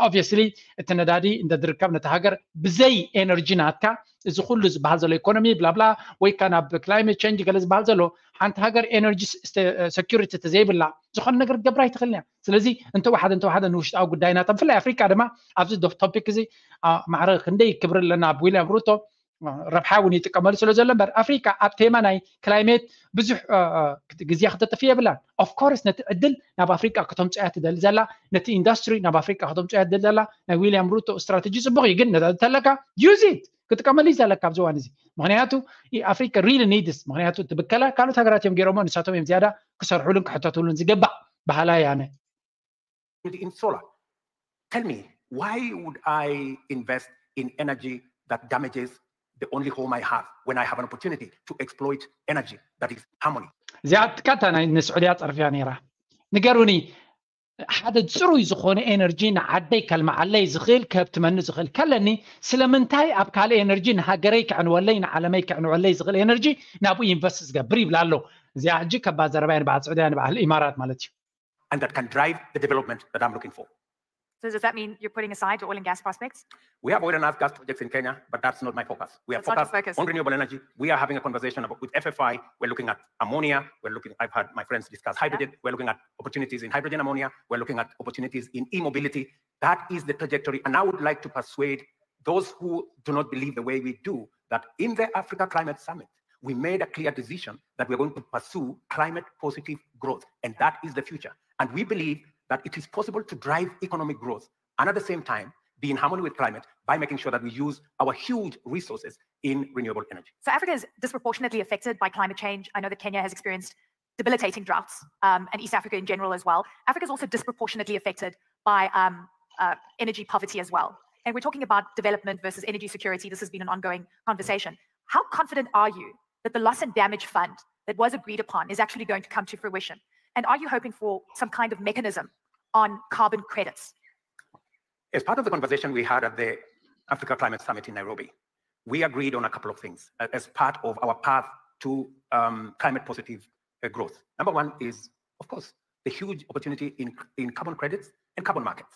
Obviously እቲ ነዳዲ እንተዝርከብ ነቲ ሃገር ብዘይ ኤነርጂ ናትካ እዚ ኩሉ ዝበሃል ዘሎ ኢኮኖሚ ብላብላ ወይ ከዓ ናብ climate change ገለ ዝበሃል ዘሎ ሓንቲ ሃገር ኤነርጂ security ተዘይብላ ዝኾነ ነገር ክትገብር ኣይትኽእልን እያ። ስለዚ እንተወሓደ እንተወሓደ ንውሽጣዊ ጉዳይ ናታ ብፍላይ ኣፍሪቃ ድማ ኣብዚ ቶፒክ እዚ ማዕረ ክንደይ ክብሪ ኣለና ኣብ ዊልያም ሩቶ ረብሓ እውን ይጥቀመሉ ስለ ዘሎ እምበር ኣፍሪካ ኣብ ቴማ ናይ climate ብዙሕ ግዜ ክተጥፍ የብላን። Of course ነቲ ዕድል ናብ ኣፍሪካ ከተምፅያ ትደሊ ዘላ፣ ነቲ ኢንዱስትሪ ናብ ኣፍሪካ ከተምፅያ ትደሊ ዘላ ናይ ዊልያም ሩቶ ስትራተጂ ፅቡቅ እዩ። ግን ነዳዲ ተለካ use it ክጥቀመሉ እዩ ዘለካ ኣብዚ እዋን እዚ። ምክንያቱ ኣፍሪካ really needs፣ ምክንያቱ ትብከላ ካልኦት ሃገራት እዮም ገይሮሞ፣ ንሳቶም እዮም ዝያዳ ክሰርሑሉን ክሕተቱሉን ዝግባእ በሃላይ ኣነ። In solar, tell me, why would I invest in energy that damages the only home I have when I have an opportunity to exploit energy that is harmony? እዚኣ ትካታ ናይ ንስዑድያ ፀርፍያ ነይራ። ንገሩኒ ሓደ ፅሩይ ዝኾነ ኤነርጂ ንዓደይ ከልመዓለይ ዝኽእል ከብትመኒ ዝኽእል ከለኒ ስለምንታይ ኣብ ካልእ ኤነርጂ ንሃገረይ ክዕንወለይ ንዓለመይ ክዕንወለይ ዝኽእል ኤነርጂ ናብኡ ኢንቨስት ዝገብር ይብላ ኣሎ። እዚኣ ሕጂ ከባድ ዘረባ እያ ንበዓል ስዑድያ ንበዓል ኢማራት ማለት እዩ። And that can drive the development that I'm looking for. So does that mean you're putting aside your oil and gas prospects? We have oil and gas projects in Kenya, but that's not my focus. We are focused on renewable energy. We are having a conversation about, with F F I. We're looking at ammonia. We're looking, I've had my friends discuss hydrogen. We're looking at opportunities in hydrogen ammonia. We're looking at opportunities in e-mobility. That is the trajectory. And I would like to persuade those who do not believe the way we do, that in the Africa Climate Summit, we made a clear decision that we're going to pursue climate positive growth, and that is the future. And we believe that it is possible to drive economic growth and at the same time be in harmony with climate by making sure that we use our huge resources in renewable energy. So Africa is disproportionately affected by climate change. I know that Kenya has experienced debilitating droughts, um, and East Africa in general as well. Africa is also disproportionately affected by um, uh, energy poverty as well. And we're talking about development versus energy security. This has been an ongoing conversation. How confident are you that the loss and damage fund that was agreed upon is actually going to come to fruition? And are you hoping for some kind of mechanism on carbon credits? As part of the conversation we had at the Africa Climate Summit in Nairobi, we agreed on a couple of things uh, as part of our path to um, climate positive uh, growth. Number one is, of course, the huge opportunity in, in carbon credits and carbon markets.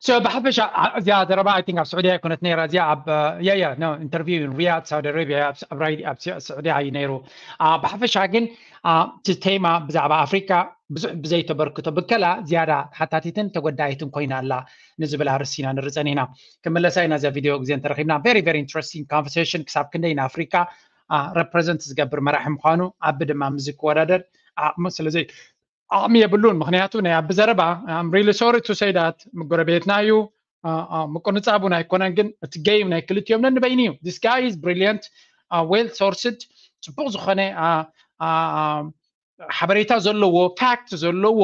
So ብሓፈሻ እዚኣ ዘረባ I think ኣብ ስዑድያ ኣይኮነት ነይራ እዚኣ ኣብ yeah yeah no interview in Riyadh Saudi Arabia ኣብ ስዑድያ እዩ ነይሩ። ብሓፈሻ ግን እቲ ቴማ ብዛዕባ ኣፍሪካ ብዙሕ ብዘይተበርክቶ ብከላ ዝያዳ ሓታቲትን ተጎዳይትን ኮይና ኣላ ንዝብል ኣርስቲ ኢና ንርኢ ጸኒሕና። ክምለሳ ኢና እዛ ቪድዮ ግዜ እንተረኺብና። Very very interesting conversation። ክሳብ ክንደይ ንኣፍሪካ represent ዝገብር መራሒ ምዃኑ ኣብ ድማ ምዚ ክወዳደር ዓቕሚ ስለዘይ ዓቕሚ የብሉን። ምክንያቱ ናይ ኣቢ ዘረባ I'm really sorry to say that ምጎረቤትና እዩ ምቁንጻብ እውን ኣይኮነን፣ ግን እቲ game ናይ ክልቲኦም ነንበይኑ እዩ። This guy is brilliant, well sourced፣ ጽቡቕ ዝኾነ ሓበሬታ ዘለዎ፣ fact ዘለዎ፣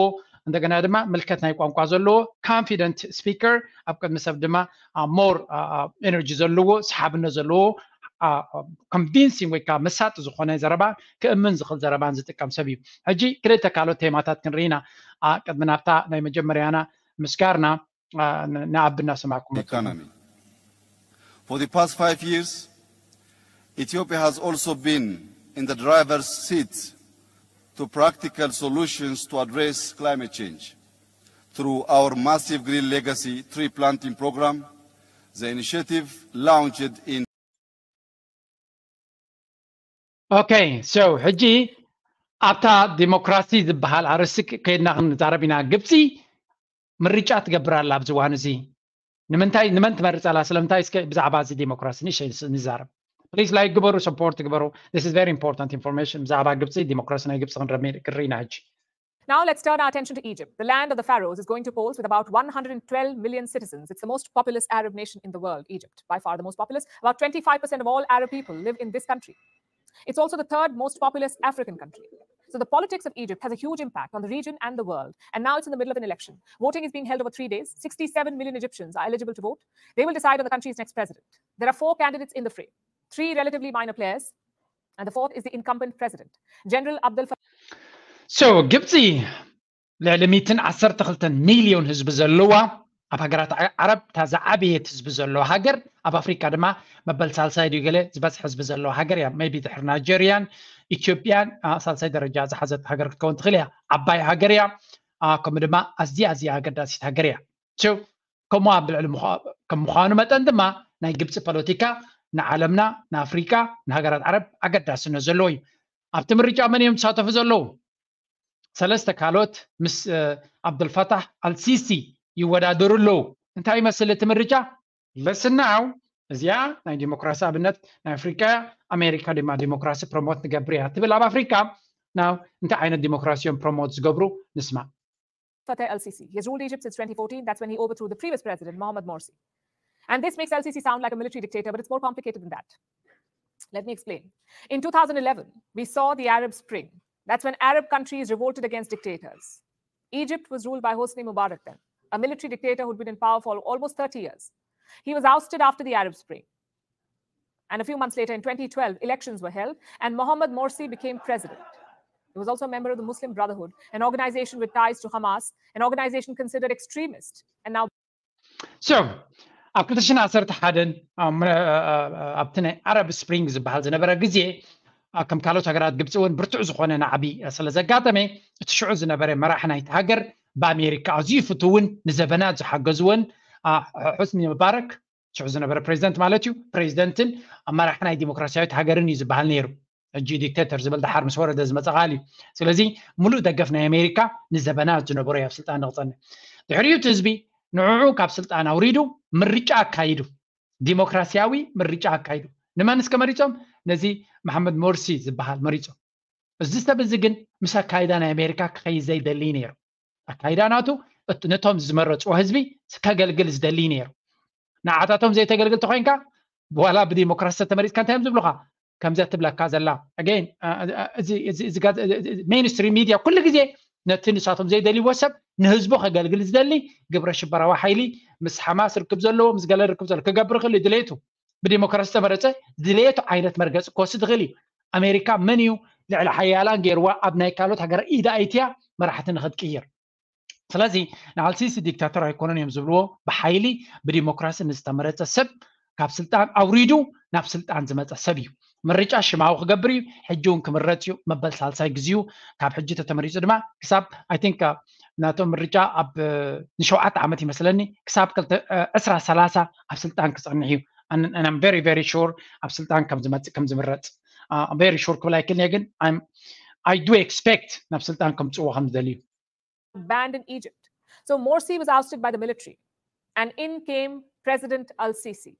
እንደገና ድማ ምልከት ናይ ቋንቋ ዘለዎ confident speaker፣ ኣብ ቅድሚ ሰብ ድማ more energy ዘለዎ፣ ሰሓብነት ዘለዎ፣ convincing ወይ ከዓ መሳጢ ዝኾነ ዘረባ፣ ክእምን ዝኽእል ዘረባን ዝጥቀም ሰብ እዩ። ሕጂ ክልተ ካልኦት ቴማታት ክንርኢ ኢና። ቅድሚ ናብታ ናይ መጀመርያና ምስጋርና ንኣቢ እናሰማዕኩም። Economy. For the past five years, Ethiopia has also been in the driver's seat to practical solutions to address climate change through our massive Green Legacy tree planting program, the initiative launched in Okay, so ሕጂ ኣብታ ዲሞክራሲ ዝበሃል ኣርእስቲ ከይድና ክንዛረብ ኢና። ግብፂ ምርጫ ትገብር ኣላ ኣብዚ እዋን እዚ። ንምንታይ ንመን ትመርፅ ኣላ? ስለምንታይ? እስከ ብዛዕባ እዚ ዲሞክራሲ ንእሽተይ ንዛረብ። Please like ግበሩ፣ support ግበሩ። This is very important information። ብዛዕባ ግብፂ ዲሞክራሲ ናይ ግብፂ ክንረሚ ክንርኢ ኢና ሕጂ። Now let's turn our attention to Egypt. The land of the pharaohs is going to polls with about one hundred twelve million citizens. It's the most populous Arab nation in the world, Egypt. By far the most populous. About twenty-five percent of all Arab people live in this country. It's also the third most populous African country. So the politics of Egypt has a huge impact on the region and the world. And now it's in the middle of an election. Voting is being held over three days. Sixty-seven million Egyptians are eligible to vote. They will decide on the country's next president. There are four candidates in the fray. Three relatively minor players, and the fourth is the incumbent president, General Abdel Fattah. So ግብፂ ልዕሊ ሚትን ዓሰርተ ክልተን ሚልዮን ህዝቢ ዘለዋ፣ ኣብ ሃገራት ዓረብ እታ ዝዓበየት ህዝቢ ዘለዋ ሃገር፣ ኣብ ኣፍሪካ ድማ መበል ሳልሳይ ድዩ ገለ ዝበዝሐ ህዝቢ ዘለዋ ሃገር እያ። Maybe ድሕሪ ናይጀርያን ኢትዮጵያን ሳልሳይ ደረጃ ዝሓዘት ሃገር ክትከውን ትኽእል እያ። ዓባይ ሃገር እያ። ከምኡ ድማ ኣዝያ ኣዝያ ኣገዳሲት ሃገር እያ። ከምኡ ኣብ ልዕሊ ከም ምዃኑ መጠን ድማ ናይ ግብፂ ፖለቲካ ንዓለምና፣ ንኣፍሪካ፣ ንሃገራት ዓረብ ኣገዳስነት ዘለዎ እዩ። ኣብቲ ምርጫ መን እዮም ዝሳተፉ ዘለዉ? ሰለስተ ካልኦት ምስ ኣብዱልፈታሕ ኣልሲሲ ይወዳደሩ ኣለዉ። እንታይ ይመስል እቲ ምርጫ? Listen now፣ እዚኣ ናይ ዲሞክራሲ ኣብነት ናይ ኣፍሪካ፣ ኣሜሪካ ድማ ዲሞክራሲ ፕሮሞት ንገብር እያ ትብል ኣብ ኣፍሪካ። Now እንታይ ዓይነት ዲሞክራሲ እዮም ፕሮሞት ዝገብሩ? ንስማ። Fattah el-Sisi. He has ruled Egypt since twenty fourteen. That's when he overthrew the previous president, Mohamed Morsi. And this makes el-Sisi sound like a military dictator, but it's more complicated than that. Let me explain. In two thousand eleven, we saw the Arab Spring. That's when Arab countries revolted against dictators. Egypt was ruled by Hosni Mubarak then, a military dictator who'd been in power for almost thirty years. He was ousted after the Arab Spring. And a few months later, in twenty twelve, elections were held, and Mohamed Morsi became president. He was also a member of the Muslim Brotherhood, an organization with ties to Hamas, an organization considered extremist, and now So ኣብ ክልተ ሽሕን ዓሰርተ ሓደን ኣብቲ ናይ ኣረብ ስፕሪንግ ዝበሃል ዝነበረ ግዜ፣ ከም ካልኦት ሃገራት ግብፂ እውን ብርቱዕ ዝኾነ ናዕቢ ስለ ዘጋጠመ፣ እቲ ሽዑ ዝነበረ መራሒ ናይቲ ሃገር ብኣሜሪካ ኣዝዩ ፍትውን ንዘበናት ዝሓገዝዎን ሑስኒ ሙባረክ፣ ሽዑ ዝነበረ ፕሬዚደንት ማለት እዩ፣ ፕሬዚደንትን መራሒ ናይ ዲሞክራሲያዊት ሃገርን እዩ ዝበሃል ነይሩ። ሕጂ ዲክቴተር ዝብል ደሓር ምስ ወረደ ዝመፀ ቃል እዩ። ስለዚ ሙሉእ ደገፍ ናይ ኣሜሪካ ንዘበናት ዝነበሮ እዩ ኣብ ስልጣን ንክፀንሕ። ድሕሪኡ እቲ ህዝቢ ንዕዑ ካብ ስልጣን ኣውሪዱ ምርጫ ኣካይዱ፣ ዲሞክራሲያዊ ምርጫ ኣካይዱ። ንመን እስከ መሪፆም? ነዚ መሓመድ ሞርሲ ዝበሃል መሪፆም። እዚ ሰብ እዚ ግን ምስ ኣካይዳ ናይ ኣሜሪካ ክኸይድ ዘይደሊ ነይሩ። ኣካይዳ ናቱ ነቶም ዝመረፅዎ ህዝቢ ከገልግል ዝደሊ ነይሩ። ንዓታቶም ዘይተገልግል ተኮይንካ ዋላ ብዲሞክራሲ ተመሪፅካ እንታይ እዮም ዝብሉካ? ከምዚኣ ትብለካ ዘላ ኣገይን ሜይንስትሪም ሚድያ ኩሉ ግዜ ነቲ ንሳቶም ዘይደልይዎ ሰብ ንህዝቡ ከገልግል ዝደሊ ግብረ ሽበራዊ ሓይሊ ምስ ሓማስ ርክብ ዘለዎ ምስ ገለ ርክብ ዘለዎ ክገብር ይኽእል እዩ ድሌቱ። ብዲሞክራሲ ዝተመረፀ ድሌቱ ዓይነት መርገፂ ክወስድ ይኽእል እዩ። ኣሜሪካ መን እዩ ልዕሊ ሓያላን ገይርዋ ኣብ ናይ ካልኦት ሃገር ኢዳ ኣይትያ መራሕቲ ንክትቅይር? ስለዚ ንኣልሲሲ ዲክታተር ኣይኮነን እዮም ዝብልዎ። ብሓይሊ ብዲሞክራሲ ንዝተመረፀ ሰብ ካብ ስልጣን ኣውሪዱ ናብ ስልጣን ዝመፀ ሰብ እዩ። ምርጫ ሽማዊ ክገብር እዩ። ሕጂ እውን ክምረፅ እዩ መበል ሳልሳይ ግዜኡ። ካብ ሕጂ ተተመሪፁ ድማ ክሳብ I think ናቶም ምርጫ ኣብ ንሸውዓተ ዓመት ይመስለኒ ክሳብ ዕስራ ሰላሳ ኣብ ስልጣን ክፀንሕ እዩ። I'm very very sure ኣብ ስልጣን ከም ዝመፅእ ከም ዝምረፅ very sure ክብል ኣይክልንየ ግን I do expect ናብ ስልጣን ከምፅዎ ከም ዝደልዩ። Banned in Egypt. So Morsi was ousted by the military, and in came President Al Sisi.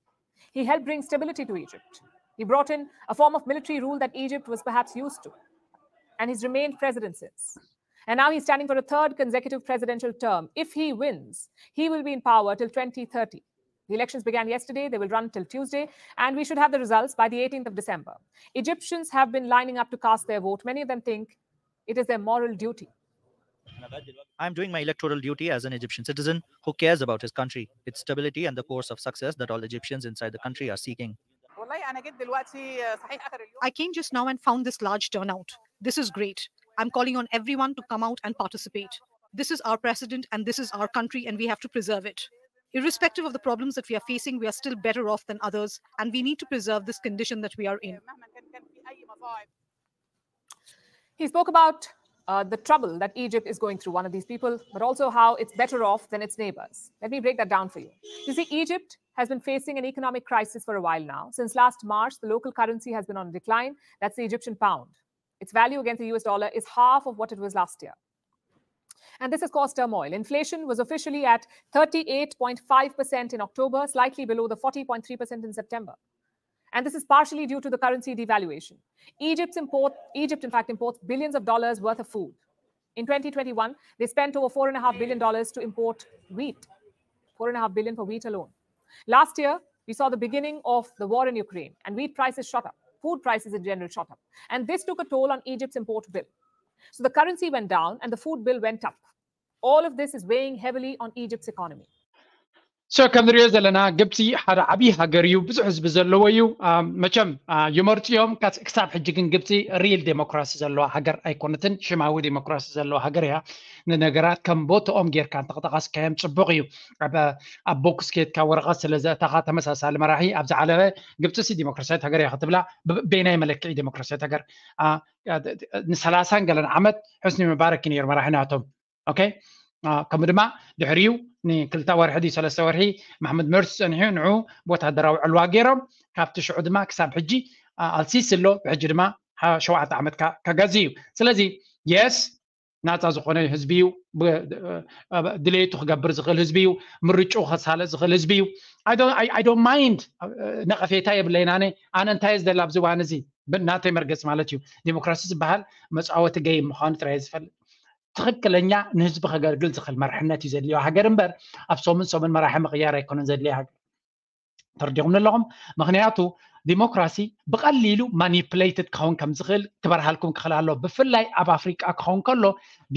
He helped bring stability to Egypt. He brought in a form of military rule that Egypt was perhaps used to, and he's remained president since. And now he's standing for a third consecutive presidential term. If he wins, he will be in power till twenty thirty. The elections began yesterday, they will run till Tuesday, and we should have the results by the eighteenth of December. Egyptians have been lining up to cast their vote. Many of them think it is their moral duty. I'm doing my electoral duty as an Egyptian citizen who cares about his country, its stability, and the course of success that all Egyptians inside the country are seeking. I came just now and found this large turnout. This is great. I'm calling on everyone to come out and participate. This is our president and this is our country, and we have to preserve it. Irrespective of the problems that we are facing, we are still better off than others, and we need to preserve this condition that we are in. He spoke about uh, the trouble that Egypt is going through, one of these people, but also how it's better off than its neighbors. Let me break that down for you. You see, Egypt has been facing an economic crisis for a while now. Since last March, the local currency has been on decline. That's the Egyptian pound. Its value against the U S dollar is half of what it was last year. And this has caused turmoil. Inflation was officially at thirty-eight point five percent in October, slightly below the forty point three percent in September. And this is partially due to the currency devaluation. Egypt's import, Egypt, in fact, imports billions of dollars worth of food. In twenty twenty-one, they spent over four and a half billion dollars to import wheat. Four and a half billion for wheat alone. Last year, we saw the beginning of the war in Ukraine, and wheat prices shot up. Food prices in general shot up. And this took a toll on Egypt's import bill. So the currency went down and the food bill went up. All of this is weighing heavily on Egypt's economy. So ከም ንሪኦ ዘለና ግብፂ ሓደ ዓብዪ ሃገር እዩ፣ ብዙሕ ህዝቢ ዘለዎ እዩ። መቸም ይመርፁ እዮም። ክሳብ ሕጂ ግን ግብፂ ሪል ዴሞክራሲ ዘለዋ ሃገር ኣይኮነትን፣ ሽማዊ ዴሞክራሲ ዘለዋ ሃገር እያ። ንነገራት ከም ቦትኦም ጌርካ እንተጠቃስካዮም ፅቡቅ እዩ። ኣብ ቦክስ ኬድካ ወረቀት ስለ ዘእታኻ ተመሳሳሊ መራሒ ኣብ ዝዓለበ ግብፂ ሲ ዴሞክራሲያዊት ሃገር እያ ክትብላ በየናይ መለክዒ ዴሞክራሲያዊት ሃገር? ንሰላሳን ገለን ዓመት ሕስኒ ሙባረክ እዩ ነይሩ መራሒ ናቶም። ኦኬ። ከምኡ ድማ ድሕሪኡ ንክልተ ወርሒ ድዩ ሰለስተ ወርሒ መሕሙድ መርሲ ፀኒሑ ንዑ ብወታደራዊ ዕልዋ ገይሮም። ካብቲ ሽዑ ድማ ክሳብ ሕጂ ኣልሲሲ ኣሎ፣ ብሕጂ ድማ ሸውዓተ ዓመት ከገዝ እዩ። ስለዚ የስ ናፃ ዝኾነ ህዝቢ እዩ፣ ድሌቱ ክገብር ዝኽእል ህዝቢ እዩ፣ ምርጭኡ ከሳለጥ ዝኽእል ህዝቢ እዩ። I don't mind፣ ነቐፌታ የብለይን። ኣነ ኣነ እንታይ ዝደላ ኣብዚ እዋን እዚ ናተይ መርገፂ ማለት እዩ። ዴሞክራሲ ዝበሃል መፃወቲ ገይም ምዃኑ ጥራይ ዝፈልጥ ትኽክለኛ ንህዝቢ ከገልግል ዝኽእል መርሕነት እዩ ዘድልዮ ሃገር እምበር ኣብ ሰሙን ሰሙን መራሒ ምቕያር ኣይኮነን ዘድልዮ ሃገር። ተረዲኹም ኣለኹም? ምኽንያቱ ዲሞክራሲ ብቐሊሉ ማኒፕሌትድ ክኸውን ከም ዝኽእል ክበርሃልኩም ክኽእል ኣሎ። ብፍላይ ኣብ ኣፍሪቃ ክኸውን ከሎ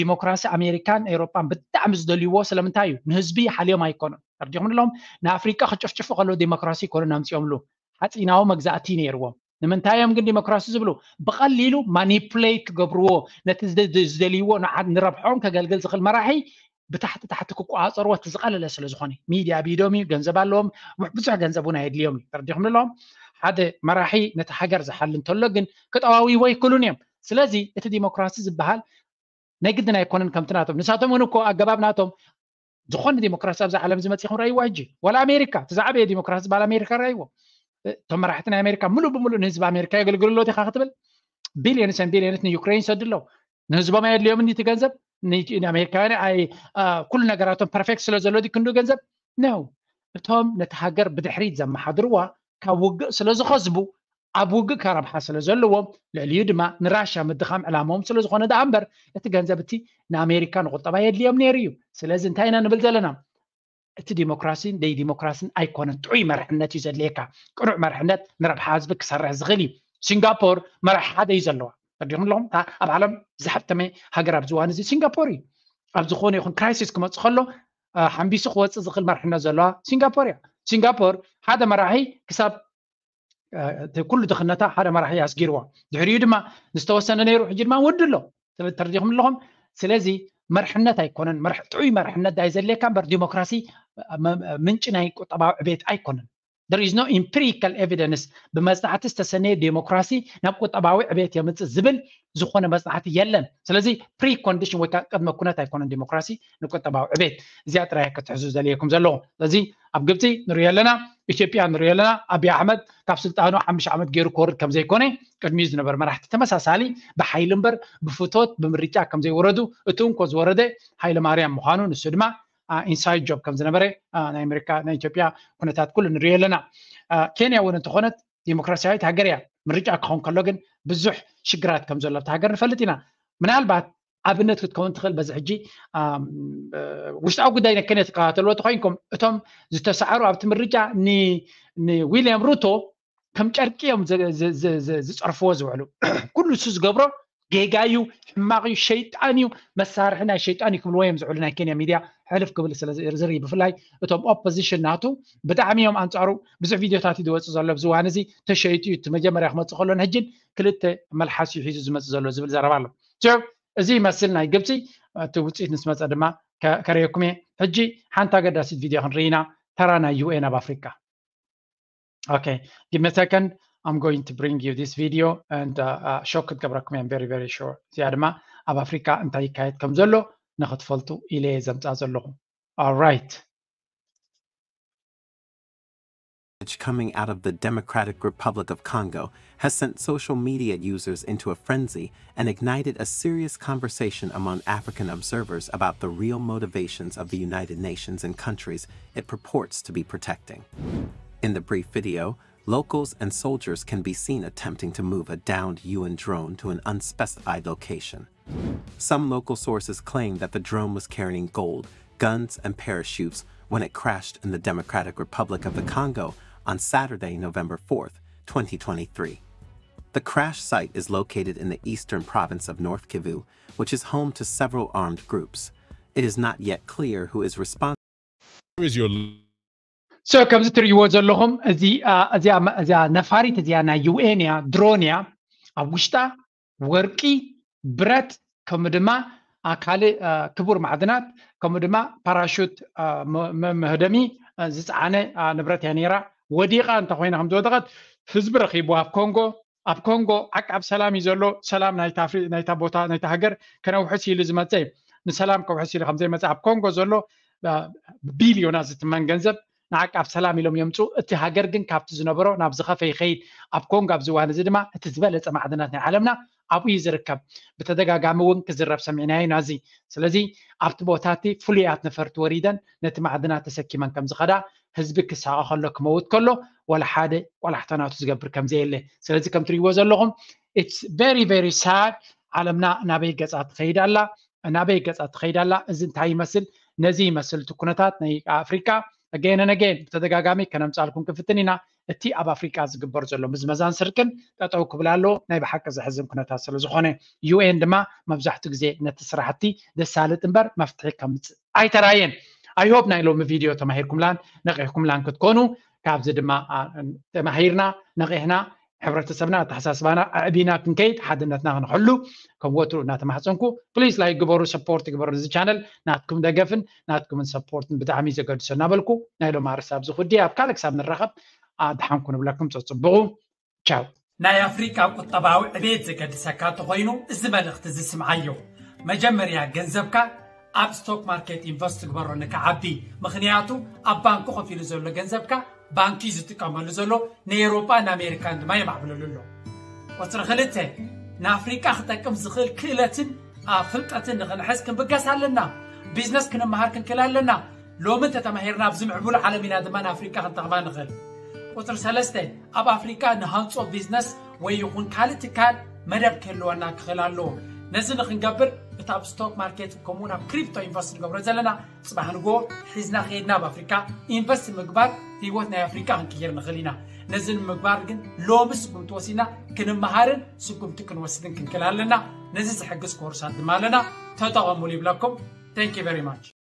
ዲሞክራሲ ኣሜሪካን ኤውሮጳን ብጣዕሚ ዝደልይዎ ስለምንታይ እዩ? ንህዝቢ ሓልዮም ኣይኮኑን። ተረዲኹም ኣለኹም? ንኣፍሪቃ ክጭፍጭፉ ከለዉ ዲሞክራሲ ኣይኮኑን ኣምፂኦምሉ፣ ሓፂናዊ መግዛእቲ ነይርዎም። ንምንታይ እዮም ግን ዲሞክራሲ ዝብሉ? ብቐሊሉ ማኒፕሌት ክገብርዎ፣ ነቲ ዝደልይዎ ንረብሖም ከገልግል ዝኽእል መራሒ ብታሕቲ ታሕቲ ክቆፃፀርዎ እቲ ዝቐለለ ስለ ዝኾነ፣ ሚድያ ኣብ ኢዶም እዩ፣ ገንዘብ ኣለዎም፣ ብዙሕ ገንዘብ እውን ኣየድልዮም እዩ። ተረዲኹም ኣለኹም? ሓደ መራሒ ነቲ ሃገር ዝሓሊ እንተሎ ግን ክጠዋውይዎ ኣይክእሉን እዮም። ስለዚ እቲ ዲሞክራሲ ዝበሃል ናይ ግድን ኣይኮነን ከምቲ ናቶም። ንሳቶም እውን እኮ ኣገባብ ናቶም ዝኾነ ዲሞክራሲ ኣብዛ ዓለም ዝመፅእ ይኹን ረእይዎ ሕጂ። ዋላ ኣሜሪካ፣ እቲ ዝዓበየ ዲሞክራሲ ዝበሃል ኣሜሪካ ረእይዎ። እቶም መራሕቲ ናይ ኣሜሪካ ምሉእ ብምሉእ ንህዝቢ ኣሜሪካ የገልግሉ ኣሎ ዲኻ ክትብል? ቢልዮንስ ን ቢልዮንስ ንዩክሬን ይሰዱ ኣለዉ። ንህዝቦም ኣየድልዮምን እቲ ገንዘብ? ንኣሜሪካውያን ኣይ ኩሉ ነገራቶም ፐርፌክት ስለ ዘሎ ድዩ ክንዱ ገንዘብ? ነው። እቶም ነቲ ሃገር ብድሕሪት ዘመሓድርዋ ካብ ውግእ ስለ ዝኸስቡ ኣብ ውግእ ከረብሓ ስለ ዘለዎም ልዕሊኡ ድማ ንራሻ ምድኻም ዕላማኦም ስለ ዝኾነ ደኣ እምበር እቲ ገንዘብ እቲ ንኣሜሪካ ንቁጠባ የድልዮም ነይሩ እዩ። ስለዚ እንታይ ኢና ንብል ዘለና? እቲ ዲሞክራሲን ደይ ዲሞክራሲን ኣይኮነን። ጥዑይ መርሕነት እዩ ዘድልየካ። ቅኑዕ መርሕነት ንረብሓ ህዝቢ ክሰርሕ ዝኽእል እዩ። ሲንጋፖር መራሒ ሓደ እዩ ዘለዋ። ተረዲኹም ኣለኹም? እታ ኣብ ዓለም ዝሓብተመ ሃገር ኣብዚ እዋን እዚ ሲንጋፖር እዩ። ኣብ ዝኾነ ይኹን ክራይሲስ ክመፅእ ከሎ ሓንቢሱ ክወፅእ ዝኽእል መርሕነት ዘለዋ ሲንጋፖር እያ። ሲንጋፖር ሓደ መራሒ ክሳብ እቲ ኩሉ ድኽነታ ሓደ መራሒ ኣስጊርዎ። ድሕሪኡ ድማ ዝተወሰነ ነይሩ፣ ሕጂ ድማ ወዲ ኣሎ። ተረዲኹም ኣለኹም። ስለዚ መርሕነት ኣይኮነን፣ ጥዑይ መርሕነት ዳይ ዘድልየካ እምበር ዲሞክራሲ ምንጪ ናይ ቁጠባዊ ዕቤት ኣይኮነን። There is no empirical evidence ብመጽናዕቲ ዝተሰነየ ዴሞክራሲ ናብ ቁጠባዊ ዕቤት የምጽእ ዝብል ዝኾነ መጽናዕቲ የለን። ስለዚ ፕሪኮንዲሽን ወይ ቅድመ ኩነት ኣይኮነን ዲሞክራሲ ንቁጠባዊ ዕቤት። እዚኣ ጥራይ ክትሕዙ ዘልየኩም ዘለዎ። ስለዚ ኣብ ግብፂ ንሪኦ ኣለና፣ ኢትዮጵያ ንሪኦ ኣለና። ኣብይ ኣሕመድ ካብ ስልጣኑ ሓሙሽተ ዓመት ገይሩ ክወርድ ከምዘይኮነ ቅድሚኡ ዝነበሩ መራሕቲ ተመሳሳሊ ብሓይሊ እምበር ብፍቶት ብምርጫ ከምዘይወረዱ፣ እቲ እንኮ ዝወረደ ሃይለ ማርያም ምዃኑ ንሱ ድማ ኢንሳይድ ጆብ ከም ዝነበረ ናይ ኣሜሪካ ናይ ኢትዮጵያ ኩነታት ኩሉ ንሪኦ ኣለና። ኬንያ እውን እንተኾነት ዲሞክራሲያዊት ሃገር እያ። ምርጫ ክኸውን ከሎ ግን ብዙሕ ሽግራት ከም ዘሎ ኣብቲ ሃገር ንፈልጥ ኢና። ምናልባት ኣብነት ክትከውን ትኽእል በዚ ሕጂ ውሽጣዊ ጉዳይ ናይ ኬንያ ትከታተልዎ ተኮይንኩም እቶም ዝተሰዓሩ ኣብቲ ምርጫ ንዊልያም ሩቶ ከም ጨርቂ እዮም ዝፀርፍዎ ዝውዕሉ። ኩሉ እሱ ዝገብሮ ጌጋ እዩ፣ ሕማቕ እዩ፣ ሸይጣን እዩ፣ መሳርሒ ናይ ሸይጣን እዩ ክብልዎ እዮም ዝውዕሉ። ናይ ኬንያ ሚድያ ሕልፍ ክብል ስለ ዝርኢ፣ ብፍላይ እቶም ኦፖዚሽን ናቱ ብጣዕሚ እዮም ኣንፃሩ። ብዙሕ ቪድዮታት እዩ ዝወፅእ ዘሎ ኣብዚ እዋን እዚ። ተሸይጡ እዩ፣ እቲ መጀመርያ ክመፅእ ከሎን ሕጅን ክልተ መልሓስ እዩ ሒዙ ዝመፅእ ዘሎ ዝብል ዘረባ ኣሎ። እዚ ይመስል ናይ ግብፂ። እቲ ውፅኢት ምስ መፀ ድማ ከረየኩም እየ። ሕጂ ሓንቲ ኣገዳሲት ቪድዮ ክንርኢ ኢና። ተራ ናይ ዩኤን ኣብ ኣፍሪካ። Okay, give me a second. I'm going to bring you this video and uh, uh, show ክትገብረኩም እየ very very sure። እዚኣ ድማ ኣብ ኣፍሪካ እንታይ ይካየድ ከም ዘሎ ንክትፈልጡ ኢለ እየ ዘምፃ ዘለኹ። Alright. Coming out of the Democratic Republic of Congo has sent social media users into a frenzy and ignited a serious conversation among African observers about the real motivations of the United Nations and countries it purports to be protecting. In the brief video, locals and soldiers can be seen attempting to move a downed U N drone to an unspecified location. Some local sources claim that the drone was carrying gold, guns, and parachutes when it crashed in the Democratic Republic of the Congo on Saturday, November fourth, twenty twenty-three. The crash site is located in the eastern province of North Kivu, which is home to several armed groups. It is not yet clear who is responsible. So ከምዚ ትርእይዎ ዘለኹም እዚኣ ነፋሪት እዚኣ ናይ ዩኤን እያ፣ ድሮን እያ። ኣብ ውሽጣ ወርቂ፣ ብረት፣ ከምኡ ድማ ካልእ ክቡር ማዕድናት፣ ከምኡ ድማ ፓራሹት መመህደሚ ዝፀዓነ ንብረት እያ ነይራ። ወዲቓ እንተኮይና ከም ዝወደቐት ህዝቢ ረኺቡ ኣብ ኮንጎ ኣብ ኮንጎ ዓቃብ ሰላም እዩ ዘሎ። ሰላም ናይታ ኣፍሪ ናይታ ቦታ ናይታ ሃገር ከነውሕስ ኢሉ ዝመፀ እዩ። ንሰላም ከውሕስ ኢሉ ከምዘይመፀ ኣብ ኮንጎ ዘሎ ቢልዮናት ዝትመን ገንዘብ ንዓቃብ ሰላም ኢሎም የምፁ። እቲ ሃገር ግን ካብቲ ዝነበሮ ናብ ዝኸፈ ይኸይድ። ኣብ ኮንጎ ኣብዚ እዋን እዚ ድማ እቲ ዝበለፀ ማዕድናት ናይ ዓለምና ኣብኡ እዩ ዝርከብ። ብተደጋጋሚ እውን ክዝረብ ሰሚዕናዮ ኢና እዚ። ስለዚ ኣብቲ ቦታ እቲ ፍሉያት ነፈርቲ ወሪደን ነቲ ማዕድናት ተሰኪመን ከም ዝኸዳ ህዝቢ ክሳቐ ከሎ ክመውት ከሎ ወላ ሓደ ቆላሕታ ናቱ ዝገብር ከም ዘየለ። ስለዚ ከም ትርእይዎ ዘለኹም it's very very sad። ዓለምና ናበይ ገጻ ትኸይድ ኣላ፣ ናበይ ገጻ ትኸይድ ኣላ። እዚ እንታይ ይመስል? ነዚ ይመስል እቲ ኩነታት ናይ ኣፍሪቃ። Again and again ብተደጋጋሚ ከነምጻልኩም ክንፍትን ኢና። እቲ ኣብ ኣፍሪቃ ዝግበር ዘሎ ምዝመዛን ስርቅን ጠጠው ክብል ኣለዎ። ናይ ብሓቂ ዘሕዝን ኩነታት ስለ ዝኾነ ዩኤን ድማ መብዛሕትኡ ግዜ ነቲ ስራሕቲ ዘሳልጥ እምበር መፍትሒ ከምጽእ ኣይተራየን። I hope ናይ ሎሚ ቪድዮ ተማሂርኩምላን ነቂሕኩምላን ክትኮኑ፣ ካብዚ ድማ ተማሂርና ነቂሕና ሕብረተሰብና ኣተሓሳስባና ኣዕቢና ክንከይድ ሓድነትና ክንሕሉ ከም ወትሩ እናተማሕፀንኩ please like ግበሩ፣ support ግበሩ። እዚ ቻነል ናትኩም ደገፍን ናትኩምን supportን ብጣዕሚ ዘገድሶ እናበልኩ ናይ ሎሚ ኣርእስቲ ኣብዚ ኩዲ ኣብ ካልእ ክሳብ ንራኸብ ኣድሓንኩ ንብለኩም። ፀፅብቑ። ቻው። ናይ ኣፍሪቃ ቁጠባዊ ዕቤት ዘገድሰካ እንተኾይኑ እዚ መልእኽቲ እዚ ስምዓዮ። መጀመርያ ገንዘብካ ኣብ ስቶክ ማርኬት ኢንቨስት ግበሮ ንክዓቢ። ምኽንያቱ ኣብ ባንኪ ኮፍ ኢሉ ዘሎ ገንዘብካ ባንኪ እዩ ዝጥቀመሉ ዘሎ፣ ንኤውሮጳን ኣሜሪካን ድማ የማዕብለሉ ኣሎ። ቁፅሪ ክልተ፣ ንኣፍሪቃ ክጠቅም ዝኽእል ክእለትን ፍልጠትን ንኽንሕዝ ክንብገስ ኣለና። ቢዝነስ ክንመሃር ክንክእል ኣለና። ሎሚ እንተተማሂርና ኣብዚ ምዕቡል ዓለም ኢና ድማ ንኣፍሪቃ ክንጠቕማ ንኽእል። ቁፅሪ ሰለስተ፣ ኣብ ኣፍሪቃ ንሃንፆ ቢዝነስ ወይ ይኹን ካልእ ትካል መደብ ክህልወና ክኽእል ኣለዎ። ነዚ ንክንገብር እቲ ኣብ ስቶክ ማርኬት ከምኡውን ኣብ ክሪፕቶ ኢንቨስት ንገብሮ ዘለና ፅባሕ ንግሆ ሒዝና ከይድና ኣብ ኣፍሪካ ኢንቨስት ምግባር ህይወት ናይ ኣፍሪካ ክንቅይር ንኽእል ኢና። ነዚ ንምግባር ግን ሎሚ ስጉምቲ ወሲድና ክንመሃርን ስጉምቲ ክንወስድን ክንክእል ኣለና። ነዚ ዝሕግዝ ኮርሳት ድማ ኣለና። ተጠቐሙሉ ይብለኩም። Thank you very much።